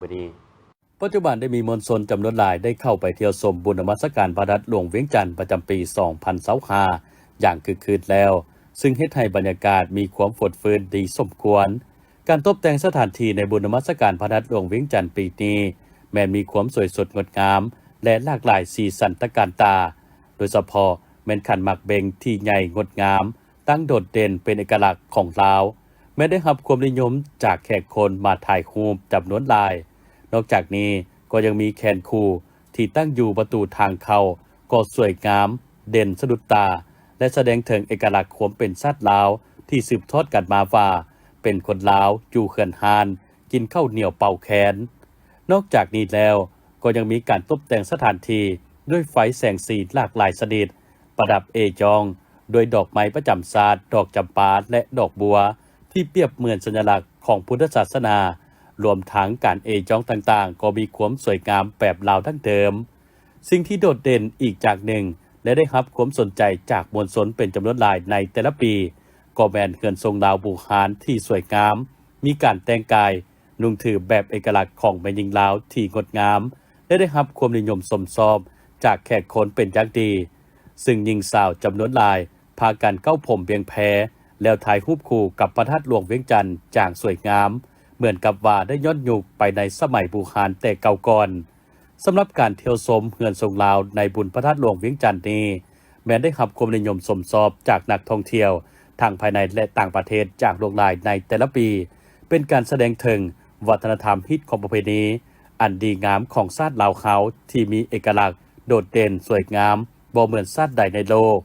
ມື້ນີ້. ປັດຈຸບັນໄດ້ມີມວນຊົນຈຳນວນຫຼາຍໄດ້ເຂົ້າໄປທ່ຽວຊົມບຸນນະມັດສະການພະທາດຫຼວງວຽງຈັນປະຈຳປີສອງພັນຊາວຫ້າຢ່າງຄຶກຄື້ນແລ້ວ, ຊຶ່ງເຮັດໃຫ້ບັນຍາກາດມີຄວາມຟົດຟື້ນດີສົມຄວນ. ການຕົບແຕ່ງສະຖານທີ່ໃນບຸນນະມັດສະການພະທາດຫຼວງວຽງຈັນປີນີ້ ແມ່ນມີຄວາມສວຍສົດງົດງາມ ແລະ ຫຼາກຫຼາຍສີສັນຕະການຕາ, ໂດຍສະເພາະແມ່ນຂັນໝາກເບັງທີ່ໃຫຍ່ງົດງາມ, ຕັ້ງໂດດເດັ່ນເປັນເອກະລັກຂອງລາວ, ແມ່ນໄດ້ຮັບຄວາມນິຍົມຈາກແຂກຄົນມາຖ່າຍຮູບຈຳນວນຫຼາຍ. ນອກຈາກນີ້ກໍຍັງມີແຄນຄູທີ່ຕັ້ງຢູ່ປະຕູທາງເຂົ້າກໍສວຍງາມ, ເດັ່ນສະດຸດຕາ ແລະ ສະແດງເຖິງເອກະລັກຄວາມເປັນຊາດລາວທີ່ສືບທອດກັນມາວ່າ ເປັນຄົນລາວຢູ່ເຮືອນຮ້ານ ກິນເຂົ້າໜຽວເປົ່າແຄນ. ນອກຈາກນີ້ແລ້ວ ກໍຍັງມີການຕົບແຕ່ງສະຖານທີ່ດ້ວຍໄຟແສງສີຫຼາກຫຼາຍຊະນິດ, ປະດັບເອຢອງດ້ວຍດອກໄມ້ປະຈຳຊາດ, ດອກຈຳປາ ແລະ ດອກບົວ ທີ່ປຽບເໝືອນສັນຍະລັກຂອງພຸດທະສາສະໜາ, ລວມທັງການເອຈອງຕ່າງໆ ກໍມີຄວາມສວຍງາມແບບລາວດັ້ງເດີມ. ສິ່ງທີ່ໂດດເດັ່ນອີກຢ່າງໜຶ່ງ ແລະ ໄດ້ຮັບຄວາມສົນໃຈຈາກມວນຊົນເປັນຈຳນວນຫຼາຍໃນແຕ່ລະປີ ກໍແມ່ນເຮືອນຊົງລາວບູຮານທີ່ສວຍງາມ, ມີການແຕ່ງກາຍ, ນຸ່ງຖືແບບເອກະລັກຂອງແມ່ຍິງລາວທີ່ງົດງາມ ແລະ ໄດ້ຮັບຄວາມນິຍົມຊົມຊອບຈາກແຂກຄົນເປັນຢ່າງດີ, ຊຶ່ງຍິງສາວຈຳນວນຫຼາຍພາກັນເກົ້າຜົມວຽງແພ ແລ້ວຖ່າຍຮູບຄູ່ກັບພະທາດຫຼວງວຽງຈັນຢ່າງສວຍງາມ, ເໝືອນກັບວ່າໄດ້ຍ້ອນຍຸກໄປໃນສະໄໝບູຮານແຕ່ເກົ່າກ່ອນ. ສຳລັບການທ່ຽວຊົມເຮືອນຊົງລາວໃນບຸນພະທາດຫຼວງວຽງຈັນນີ້ ແມ່ນໄດ້ຮັບຄວາມນິຍົມຊົມຊອບຈາກນັກທ່ອງທ່ຽວທັງພາຍໃນ ແລະ ຕ່າງປະເທດຢ່າງຫຼວກຫຼາຍໃນແຕ່ລະປີ, ເປັນການສະແດງເຖິງວັດທະນະທຳຮີດຄອງປະເພນີອັນດີງາມຂອງຊາດລາວເຮົາ ທີ່ມີເອກະລັກໂດດເດັ່ນສວຍງາມ ບໍ່ເໝືອນຊາດໃດໃນໂລກ.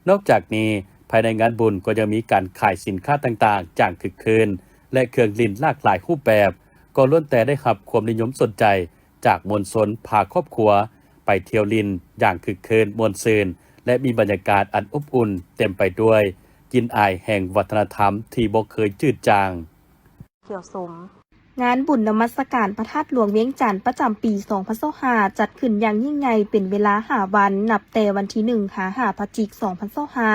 ນອກຈາກນີ້, ພາຍໃນງານບຸນກໍຍັງມີການຂາຍສິນຄ້າຕ່າງໆຢ່າງຄຶກຄື້ນ ແລະ ເຄື່ອງຫຼິ້ນຫຼາກຫຼາຍຮູບແບບ ກໍລ້ວນແຕ່ໄດ້ຮັບຄວາມນິຍົມສົນໃຈຈາກມວນຊົນພາຄອບຄົວໄປທ່ຽວຫຼິ້ນຢ່າງຄຶກຄື້ນມ່ວນຊື່ນ ແລະ ມີບັນຍາກາດອັນອົບອຸ່ນເຕັມໄປດ້ວຍກິ່ນອາຍແຫ່ງວັດທະນະທຳທີ່ບໍ່ເຄີຍຈືດຈາງ. ທ່ຽວຊົມ. ງານບຸນນະມັດສະການພະທາດຫຼວງວຽງຈັນປະຈຳປີສອງພັນຊາວຫ້າ ຈັດຂຶ້ນຢ່າງຍິ່ງໃຫຍ່ເປັນເວລາຫ້າວັນ ນັບແຕ່ວັນທີໜຶ່ງຫາຫ້າພະຈິກສອງພັນຊາວຫ້າ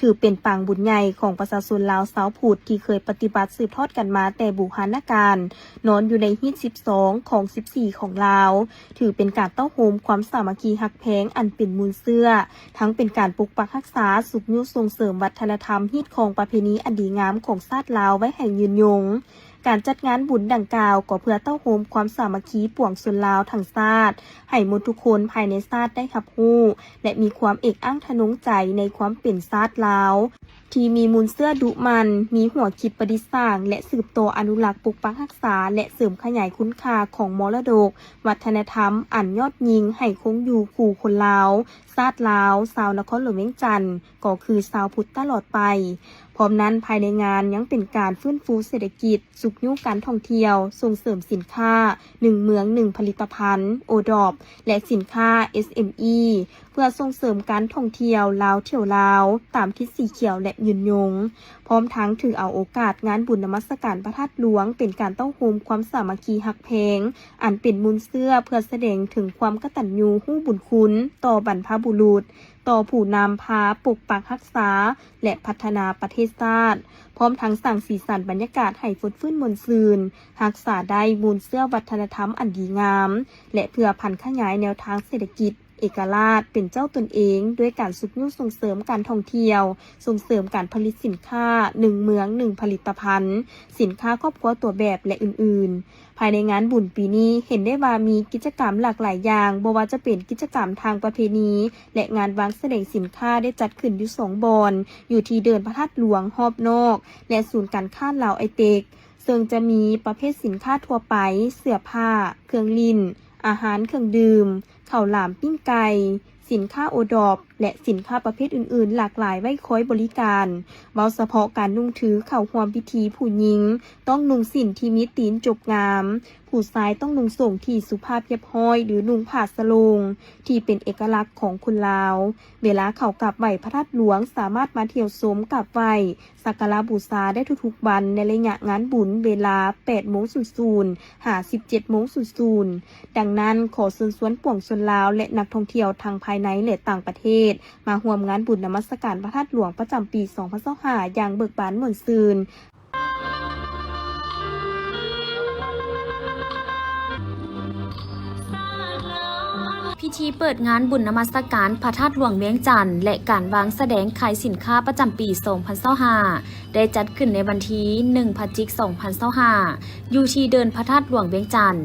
ຖືເປັນປາງບຸນໃຫຍ່ຂອງປະຊາຊົນລາວຊາວພຸດທີ່ເຄີຍປະຕິບັດສືບທອດກັນມາແຕ່ບູຮານນະການ ນອນຢູ່ໃນຮີດສິບສອງ ຄອງສິບສີ່ຂອງລາວ. ຖືເປັນການເຕົ້າໂຮມຄວາມສາມັກຄີຮັກແພງອັນເປັນມູນເຊື້ອ, ທັງເປັນການປົກປັກຮັກສາ, ຊຸກຍູ້ສົ່ງເສີມວັດທະນະທຳຮີດຄອງປະເພນີອັນດີງາມຂອງຊາດລາວໄວ້ໃຫ້ຍືນຍົງ. ການຈັດງານບຸນດັ່ງກ່າວກໍເພື່ອເຕົ້າໂຮມຄວາມສາມັກຄີປວງຊົນລາວທັງຊາດ ໃຫ້ໝົດທຸກຄົນພາຍໃນຊາດໄດ້ຮັບຮູ້ ແລະ ມີຄວາມເອກອ້າງທະນົງໃຈໃນຄວາມເປັນຊາດລາວ ທີ່ມີມູນເຊື້ອດຸໝັ່ນ, ມີຫົວຄິດປະດິດສ້າງ ແລະ ສືບຕໍ່ອະນຸລັກ, ປົກປັກຮັກສາ ແລະ ເສີມຂະຫຍາຍຄຸນຄ່າຂອງມໍລະດົກວັດທະນະທຳອັນຍອດຍິ່ງໃຫ້ຄົງຢູ່ຄູ່ຄົນລາວ, ຊາດລາວ, ຊາວນະຄອນຫຼວງວຽງຈັນ ກໍຄືຊາວພຸດຕະຫຼອດໄປ. ພ້ອມນັ້ນ, ພາຍໃນງານຍັງເປັນການຟື້ນຟູເສດຖະກິດ, ຊຸກຍູ້ການທ່ອງທ່ຽວ, ສົ່ງເສີມສິນຄ້າ ໜຶ່ງເມືອງໜຶ່ງຜະລິດຕະພັນ, ໂອດອບ ແລະ ສິນຄ້າ ເອສເອັມອີ ເພື່ອສົ່ງເສີມການທ່ອງທ່ຽວລາວທ່ຽວລາວ ຕາມທິດສີຂຽວ ແລະ ຍືນຍົງ. ພ້ອມທັງຖືເອົາໂອກາດງານບຸນນະມັດສະການພະທາດຫຼວງ ເປັນການເຕົ້າໂຮມຄວາມສາມັກຄີຮັກແພງ ອັນເປັນມູນເຊື້ອເພື່ອສະແດງເຖິງຄວາມກະຕັນຍູຮູ້ບຸນຄຸນຕໍ່ບັນພະບຸລຸດ, ຕໍ່ຜູ້ນຳພາປົກປັກຮັກສາ ແລະ ພັດທະນາປະເທດຊາດ, ພ້ອມທັງສ້າງສີສັນບັນຍາກາດໃຫ້ຟົດຟື້ນມ່ວນຊື່ນ, ຮັກສາໄດ້ມູນເຊື້ອວັດທະນະທຳອັນດີງາມ ແລະ ເພື່ອຜັນຂະຫຍາຍແນວທາງເສດຖະກິດ ເອກະລາດເປັນເຈົ້າຕົນເອງ ດ້ວຍການຊຸກຍູ້ສົ່ງເສີມການທ່ອງທ່ຽວ, ສົ່ງເສີມການຜະລິດສິນຄ້າ ໜຶ່ງເມືອງໜຶ່ງຜະລິດຕະພັນ, ສິນຄ້າຄອບຄົວຕົວແບບ ແລະ ອື່ນໆ. ພາຍໃນງານບຸນປີນີ້ເຫັນໄດ້ວ່າມີກິດຈະກຳຫຼາກຫຼາຍຢ່າງ, ບໍ່ວ່າຈະເປັນກິດຈະກຳທາງປະເພນີ ແລະ ງານວາງສະແດງສິນຄ້າໄດ້ຈັດຂຶ້ນຢູ່ສອງບ່ອນ, ຢູ່ທີ່ເດີ່ນພະທາດຫຼວງຮອບນອກ ແລະ ສູນການຄ້າລາວໄອເຕັກ, ເຊິ່ງຈະມີປະເພດສິນຄ້າທົ່ວໄປ, ເສື້ອຜ້າ, ເຄື່ອງຫຼິ້ນ, ອາຫານເຄື່ອງດື່ມ, ເຂົ້າຫຼາມ, ປີ້ງໄກ່, ສິນຄ້າໂອດອບ ແລະ ສິນຄ້າປະເພດອື່ນໆຫຼາກຫຼາຍໄວ້ຄອຍບໍລິການ. ເວົ້າສະເພາະການນຸ່ງຖືເຂົ້າຮ່ວມພິທີ, ຜູ້ຍິງຕ້ອງນຸ່ງສິ້ນທີ່ມີຕີນຈົກງາມ, ຜູ້ຊາຍຕ້ອງນຸ່ງໂສ້ງທີ່ສຸພາບຮຽບຮ້ອຍ ຫຼື ນຸ່ງຜ້າສະໂຫຼງ ທີ່ເປັນເອກະລັກຂອງຄົນລາວ. ເວລາເຂົ້າກາບໄຫວ້ພະທາດຫຼວງ ສາມາດມາທ່ຽວຊົມ, ກາບໄຫວ້, ສັກກາລະບູຊາໄດ້ທຸກໆວັນໃນໄລຍະງານບຸນ ເວລາ ແປດໂມງສູນສູນ ຫາ ສິບເຈັດໂມງສູນສູນ. ດັ່ງນັ້ນ, ຂໍເຊີນຊວນປວງຊົນລາວ ແລະ ນັກທ່ອງທ່ຽວທັງພາຍໃນ ແລະ ຕ່າງປະເທດ ມາຮ່ວມງານບຸນນະມັດສະການພະທາດຫຼວງປະຈຳປີສອງພັນຊາວຫ້າຢ່າງເບີກບານມ່ວນຊື່ນ. ພິທີເປີດງານບຸນນະມັດສະການພະທາດຫຼວງວຽງຈັນ ແລະ ການວາງສະແດງຂາຍສິນຄ້າປະຈຳປີສອງພັນຊາວຫ້າ ໄດ້ຈັດຂຶ້ນໃນວັນທີໜຶ່ງ ພະຈິກ ສອງພັນຊາວຫ້າ ຢູ່ທີ່ເດີ່ນພະທາດຫຼວງວຽງຈັນ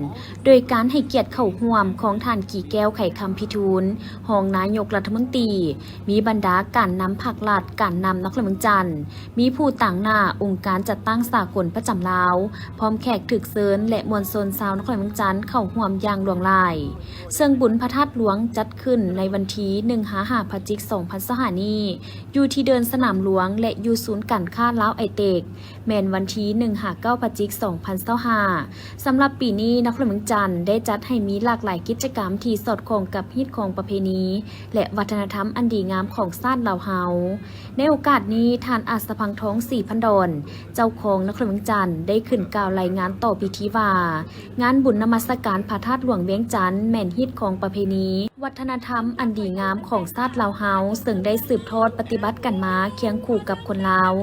ໂດຍການໃຫ້ກຽດເຂົ້າຮ່ວມຂອງທ່ານ ກີແກ້ວ ໄຂຄຳພິທູນ ຮອງນາຍົກລັດຖະມົນຕີ, ມີບັນດາການນຳພັກລັດ, ການນຳນະຄອນຫຼວງວຽງຈັນ, ມີຜູ້ຕາງໜ້າອົງການຈັດຕັ້ງສາກົນປະຈຳລາວ, ພ້ອມແຂກຖືກເຊີນ ແລະ ມວນຊົນຊາວນະຄອນຫຼວງວຽງຈັນເຂົ້າຮ່ວມຢ່າງຫຼວງຫຼາຍ. ເຊິ່ງບຸນພະທາດຫຼວງຈັດຂຶ້ນໃນວັນທີໜຶ່ງຫາຫ້າ ພະຈິກ ສອງພັນຊາວຫ້ານີ້ ຢູ່ທີ່ເດີ່ນສະໜາມຫຼວງ ແລະ ຢູ່ສູນການຄ້າລາວໄອເຕັກ ແມ່ນວັນທີໜຶ່ງຫາເກົ້າ ພະຈິກ ສອງພັນຊາວຫ້າ. ສຳລັບປີນີ້ ນະຄອນຫຼວງວຽງຈັນໄດ້ຈັດໃຫ້ມີຫຼາກຫຼາຍກິດຈະກຳທີ່ສອດຄ່ອງກັບຮີດຄອງປະເພນີ ແລະ ວັດທະນະທຳອັນດີງາມຂອງຊາດລາວເຮົາ. ໃນໂອກາດນີ້ ທ່ານ ອາດສະພັງທອງ ສີພັນດອນ ເຈົ້າຄອງນະຄອນຫຼວງວຽງຈັນ ໄດ້ຂຶ້ນກ່າວລາຍງານຕໍ່ພິທີວ່າ ງານບຸນນະມັດສະການພະທາດຫຼວງວຽງຈັນ ແມ່ນຮີດຄອງປະເພນີ ວັດທະນະທຳອັນດີງາມຂອງຊາດລາວເຮົາ ເຊິ່ງໄດ້ສືບທອດປະຕິບັດກັນມາຄຽງຄູ່ກັບຄົນລາວ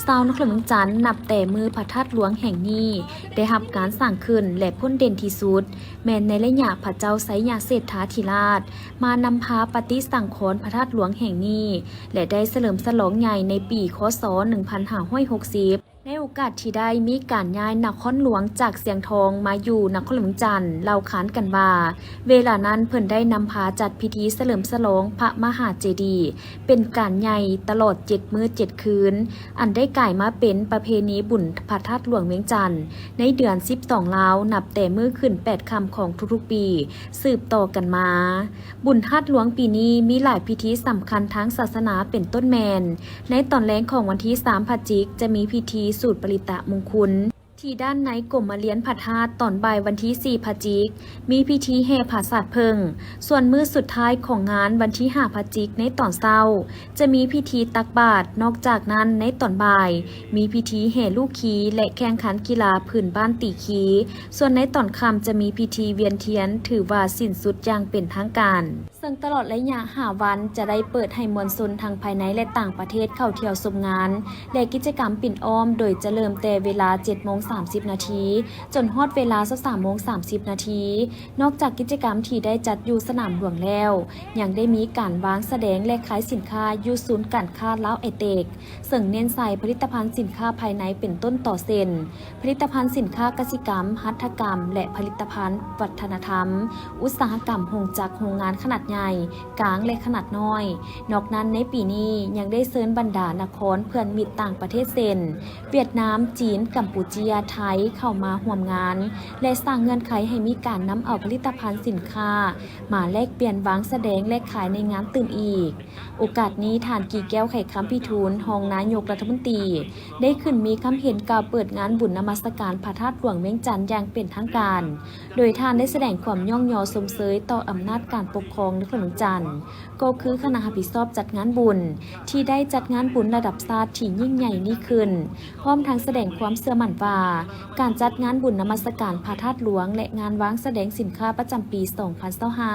ຊາວນະຄອນຫຼວງວຽງຈັນ ນັບແຕ່ມື້ພະທາດຫຼວງແຫ່ງນີ້ໄດ້ຮັບການສ້າງຂຶ້ນ ແລະ ພົ້ນເດັ່ນທີ່ສຸດ ແມ່ນໃນໄລຍະພະເຈົ້າໄຊຍະເສດຖາທິລາດ ມານຳພາປະຕິສັງຂອນພະທາດຫຼວງແຫ່ງນີ້ ແລະ ໄດ້ສະເຫຼີມສະຫຼອງໃຫຍ່ໃນປີ ຄ.ສ. ໜຶ່ງພັນຫ້າຮ້ອຍຫົກສິບ ໃນໂອກາດທີ່ໄດ້ມີການຍ້າຍນະຄອນຫຼວງຈາກຊຽງທອງມາຢູ່ນະຄອນຫຼວງວຽງຈັນ ເລົ່າຂານກັນວ່າ ເວລານັ້ນເພິ່ນໄດ້ນຳພາຈັດພິທີສະເຫຼີມສະຫຼອງພະມະຫາເຈດີ ເປັນການໃຫຍ່ຕະຫຼອດເຈັດມື້ເຈັດຄືນ ອັນໄດ້ກາຍມາເປັນປະເພນີບຸນພະທາດຫຼວງວຽງຈັນ ໃນເດືອນສິບສອງລາວ ນັບແຕ່ມື້ຂຶ້ນແປດຄ່ຳຂອງທຸກໆປີ ສືບຕໍ່ກັນມາ. ບຸນທາດຫຼວງປີນີ້ມີຫຼາຍພິທີສຳຄັນທາງສາສະໜາ ເປັນຕົ້ນແມ່ນ ໃນຕອນແລງຂອງວັນທີສາມ ພະຈິກ ຈະມີພິທີສູດປະລິດຕະມຸງຄຸນ ທີ່ດ້ານໃນກົມມະລຽນພະທາດ, ຕອນບ່າຍວັນທີສີ່ ພະຈິກ ມີພິທີແຫ່ຜາສາດເຜິ້ງ, ສ່ວນມື້ສຸດທ້າຍຂອງງານວັນທີຫ້າ ພະຈິກ ໃນຕອນເຊົ້າ ຈະມີພິທີຕັກບາດ. ນອກຈາກນັ້ນ ໃນຕອນບ່າຍ ມີພິທີແຫ່ລູກຄີ ແລະ ແຂ່ງຂັນກິລາພື້ນບ້ານຕີຄີ, ສ່ວນໃນຕອນຄ່ຳຈະມີພິທີວຽນທຽນ ຖືວ່າສິ້ນສຸດຢ່າງເປັນທາງການ. ເຊິ່ງຕະຫຼອດໄລຍະຫ້າວັນ ຈະໄດ້ເປີດໃຫ້ມວນຊົນທັງພາຍໃນ ແລະ ຕ່າງປະເທດເຂົ້າທ່ຽວຊົມງານ ແລະ ກິດຈະກຳປິ່ນອ້ອມ ໂດຍຈະເລີ່ມແຕ່ເວລາເຈັດໂມງສາມສິບນາທີ ຈົນຮອດເວລາຊາວສາມໂມງສາມສິບນາທີ. ນອກຈາກກິດຈະກຳທີ່ໄດ້ຈັດຢູ່ສະໜາມຫຼວງແລ້ວ, ຍັງໄດ້ມີການວາງສະແດງ ແລະ ຂາຍສິນຄ້າຢູ່ສູນການຄ້າລາວໄອເຕັກ, ເຊິ່ງເນັ້ນໃສ່ຜະລິດຕະພັນສິນຄ້າພາຍໃນ ເປັນຕົ້ນຕໍເຊັ່ນ ຜະລິດຕະພັນສິນຄ້າກະສິກຳ, ຫັດຖະກຳ ແລະ ຜະລິດຕະພັນວັດທະນະທຳ, ອຸດສາຫະກຳ, ໂຮງຈັກ, ໂຮງງານຂະໜາດໃຫຍ່, ກາງ ແລະ ຂະໜາດນ້ອຍ. ນອກນັ້ນ, ໃນປີນີ້ຍັງໄດ້ເຊີນບັນດານະຄອນເພື່ອນມິດຕ່າງປະເທດເຊັ່ນ ຫວຽດນາມ, ຈີນ, ກຳປູເຈຍ, ໄທ ເຂົ້າມາຮ່ວມງານ ແລະ ສ້າງເງື່ອນໄຂໃຫ້ມີການນຳເອົາຜະລິດຕະພັນສິນຄ້າມາແລກປ່ຽນ, ວາງສະແດງ ແລະ ຂາຍໃນງານຕື່ມອີກ. ໂອກາດນີ້ ທ່ານ ກີແກ້ວ ໄຂຄຳພິທູນ ຮອງນາຍົກລັດຖະມົນຕີ ໄດ້ຂຶ້ນມີຄຳເຫັນກ່າວເປີດງານບຸນນະມັດສະການພະທາດຫຼວງວຽງຈັນຢ່າງເປັນທາງການ, ໂດຍທ່ານໄດ້ສະແດງຄວາມຍ້ອງຍໍຊົມເຊີຍຕໍ່ອຳນາດການປົກຄອງນະຄອນຫຼວງວຽງຈັນ, ກໍຄືຄະນະຮັບຜິດຊອບຈັດງານບຸນ ທີ່ໄດ້ຈັດງານບຸນລະດັບຊາດທີ່ຍິ່ງໃຫຍ່ນີ້ຂຶ້ນ, ພ້ອມທັງສະແດງຄວາມເຊື່ອໝັ້ນວ່າ ການຈັດງານບຸນນະມັດສະການພະທາດຫຼວງ ແລະ ງານວາງສະແດງສິນຄ້າປະຈຳປີສອງພັນຊາວຫ້າ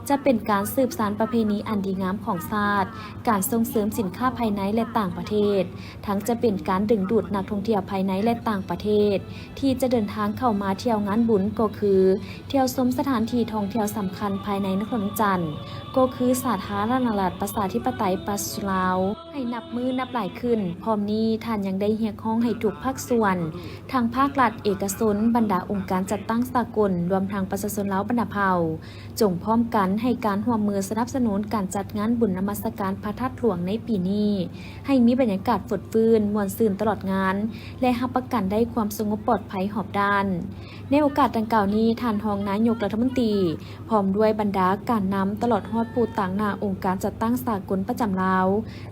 ຈະເປັນການສືບສານປະເພນີອັນດີງາມຂອງຊາດ, ການສົ່ງເສີມສິນຄ້າພາຍໃນ ແລະ ຕ່າງປະເທດ, ທັງຈະເປັນການດຶງດູດນັກທ່ອງທ່ຽວພາຍໃນ ແລະ ຕ່າງປະເທດ ທີ່ຈະເດີນທາງເຂົ້າມາທ່ຽວງານບຸນ ກໍຄືທ່ຽວຊົມສະຖານທີ່ທ່ອງທ່ຽວສຳຄັນພາຍໃນນະຄອນຫຼວງວຽງຈັນ ກໍຄືສາທາລະນະລັດປະຊາທິປະໄຕປະຊາຊົນລາວ ໃຫ້ນັບມື້ນັບຫຼາຍຂຶ້ນ. ພ້ອມນີ້ ທ່ານຍັງໄດ້ຮຽກຮ້ອງໃຫ້ທຸກພາກສ່ວນ ທັງພາກລັດ, ເອກະຊົນ, ບັນດາອົງການຈັດຕັ້ງສາກົນ, ລວມທັງປະຊາຊົນລາວບັນດາເຜົ່າ ຈົ່ງພ້ອມກັນໃຫ້ການຮ່ວມມືສະໜັບສະໜູນການຈັດງານບຸນນະມັດສະການພະທາດຫຼວງໃນປີນີ້ ໃຫ້ມີບັນຍາກາດຟົດຟື້ນ, ມ່ວນຊື່ນຕະຫຼອດງານ ແລະ ຮັບປະກັນໄດ້ຄວາມສະຫງົບປອດໄພຮອບດ້ານ. ໃນໂອກາດດັ່ງກ່າວນີ້, ທ່ານຮອງນາຍົກລັດຖະມົນຕີ ພ້ອມດ້ວຍບັນດາການນຳ ຕະຫຼອດຮອດຜູ້ຕາງໜ້າອົງການຈັດຕັ້ງສາກົນປະຈຳລາວ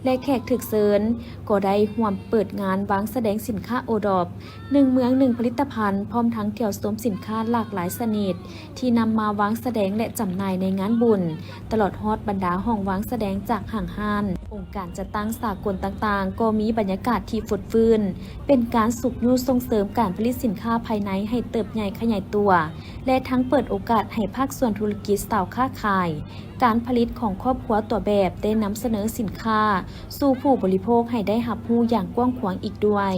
ແລະ ແຂກຖືກເຊີນ ກໍໄດ້ຮ່ວມເປີດງານວາງສະແດງສິນຄ້າໂອດອບ ໜຶ່ງເມືອງໜຶ່ງຜະລິດຕະພັນ ພ້ອມທັງທ່ຽວຊົມສິນຄ້າຫຼາກຫຼາຍຊະນິດ ທີ່ນຳມາວາງສະແດງ ແລະ ຈຳໜ່າຍໃນງານບຸນ, ຕະຫຼອດຮອດບັນດາຫ້ອງວາງສະແດງຈາກຫ້າງຮ້ານ, ອົງການຈັດຕັ້ງສາກົນຕ່າງໆ ກໍມີບັນຍາກາດທີ່ຟົດຟື້ນ, ເປັນການຊຸກຍູ້ສົ່ງເສີມການຜະລິດສິນຄ້າພາຍໃນໃຫ້ເຕີບໃຫຍ່ຂະຫຍາຍຕົວ ແລະ ທັງເປີດໂອກາດໃຫ້ພາກສ່ວນທຸລະກິດ, ຊາວຄ້າຂາຍ, ການຜະລິດຂອງຄອບຄົວຕົວແບບ ໄດ້ນຳສະເໜີສິນຄ້າສູ່ຜູ້ບໍລິໂພກໃຫ້ໄດ້ຮັບຮູ້ຢ່າງກວ້າງຂວາງອີກດ້ວຍ.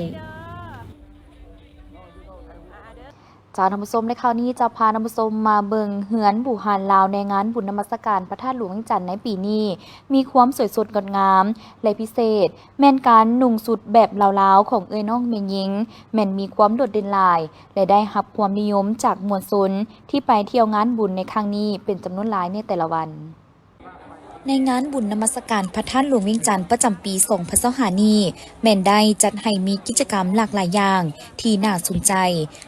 ເຈົ້າທ່ານຜູ້ຊົມ ແລະ ຄາວນີ້ຈະພາທ່ານຜູ້ຊົມມາເບິ່ງເຮືອນບູຮານລາວໃນງານບຸນນະມັດສະການພະທາດຫຼວງວຽງຈັນໃນປີນີ້ ມີຄວາມສວຍສົດງົດງາມ ແລະ ພິເສດແມ່ນການນຸ່ງຊຸດແບບລາວໆຂອງເອື້ອຍນ້ອງແມ່ຍິງ ແມ່ນມີຄວາມໂດດເດັ່ນຫຼາຍ ແລະ ໄດ້ຮັບຄວາມນິຍົມຈາກມວນຊົນທີ່ໄປທ່ຽວງານບຸນໃນຄັ້ງນີ້ເປັນຈຳນວນຫຼາຍໃນແຕ່ລະວັນ. ໃນງານບຸນນະມັດສະການພະທາດຫຼວງວຽງຈັນປະຈຳປີສອງພັນຊາວຫ້ານີ້ ແມ່ນໄດ້ຈັດໃຫ້ມີກິດຈະກຳຫຼາກຫຼາຍຢ່າງທີ່ໜ້າສົນໃຈ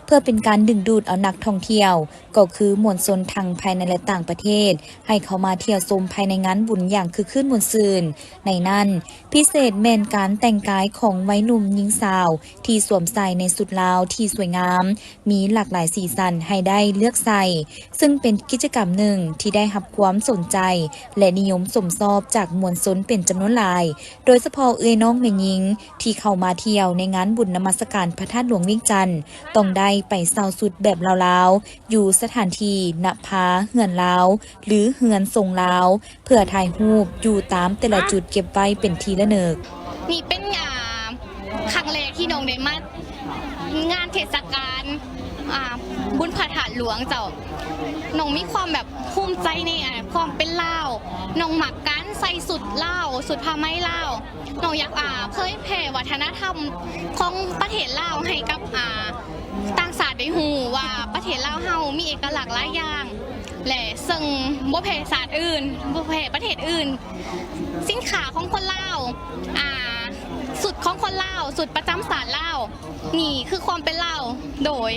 ເພື່ອເປັນການດຶງດູດເອົານັກທ່ອງທ່ຽວ ກໍຄືມວນຊົນທັງພາຍໃນ ແລະ ຕ່າງປະເທດ ໃຫ້ເຂົ້າມາທ່ຽວຊົມພາຍໃນງານບຸນຢ່າງຄຶກຄື້ນມ່ວນຊື່ນ. ໃນນັ້ນ ພິເສດແມ່ນການແຕ່ງກາຍຂອງໄວໜຸ່ມຍິງສາວທີ່ສວມໃສ່ໃນຊຸດລາວທີ່ສວຍງາມ ມີຫຼາກຫຼາຍສີສັນໃຫ້ໄດ້ເລືອກໃສ່, ເຊິ່ງເປັນກິດຈະກຳໜຶ່ງທີ່ໄດ້ຮັບຄວາມສົນໃຈ ແລະ ນິຍົມຊົມຊອບຈາກມວນຊົນເປັນຈຳນວນຫຼາຍ, ໂດຍສະເພາະເອື້ອຍນ້ອງແມ່ຍິງທີ່ເຂົ້າມາທ່ຽວໃນງານບຸນນະມັດສະການພະທາດຫຼວງວຽງຈັນ ຕ້ອງໄດ້ໄປເຊົ່າຊຸດແບບລາວໆ ຢູ່ສະຖານທີ່ນະພາເຮືອນລາວ ຫຼື ເຮືອນຊົງລາວ ເພື່ອຖ່າຍຮູບຢູ່ຕາມແຕ່ລະຈຸດເກັບໄວ້ເປັນທີ່ລະນຶກ. ນີ້ເປັນ ອ່າ ຄັ້ງແລກທີ່ນ້ອງໄດ້ມາງານເທດສະການ ອ່າ ບຸນພະທາດຫຼວງເຈົ້າ. ນ້ອງມີຄວາມແບບພູມໃຈໃນ ອ່າ ຄວາມເປັນລາວ. ນ້ອງມັກການໃສ່ຊຸດລາວ, ຊຸດຜ້າໄໝລາວ. ນ້ອງຢາກ ອ່າ ເຜີຍແຜ່ວັດທະນະທຳຂອງປະເທດລາວໃຫ້ກັບ ອ່າ ຕ່າງຊາດໄດ້ຮູ້ວ່າປະເທດລາວເຮົາມີເອກະລັກຫຼາຍຢ່າງ ແລະ ເຊິ່ງບໍ່ແພ້ຊາດອື່ນ, ບໍ່ແພ້ປະເທດອື່ນ. ສິນຄ້າຂອງຄົນລາວ, ອ່າ, ຊຸດຂອງຄົນລາວ, ຊຸດປະຈຳຊາດລາວ, ນີ້ຄືຄວາມເປັນລາວ. ໂດຍ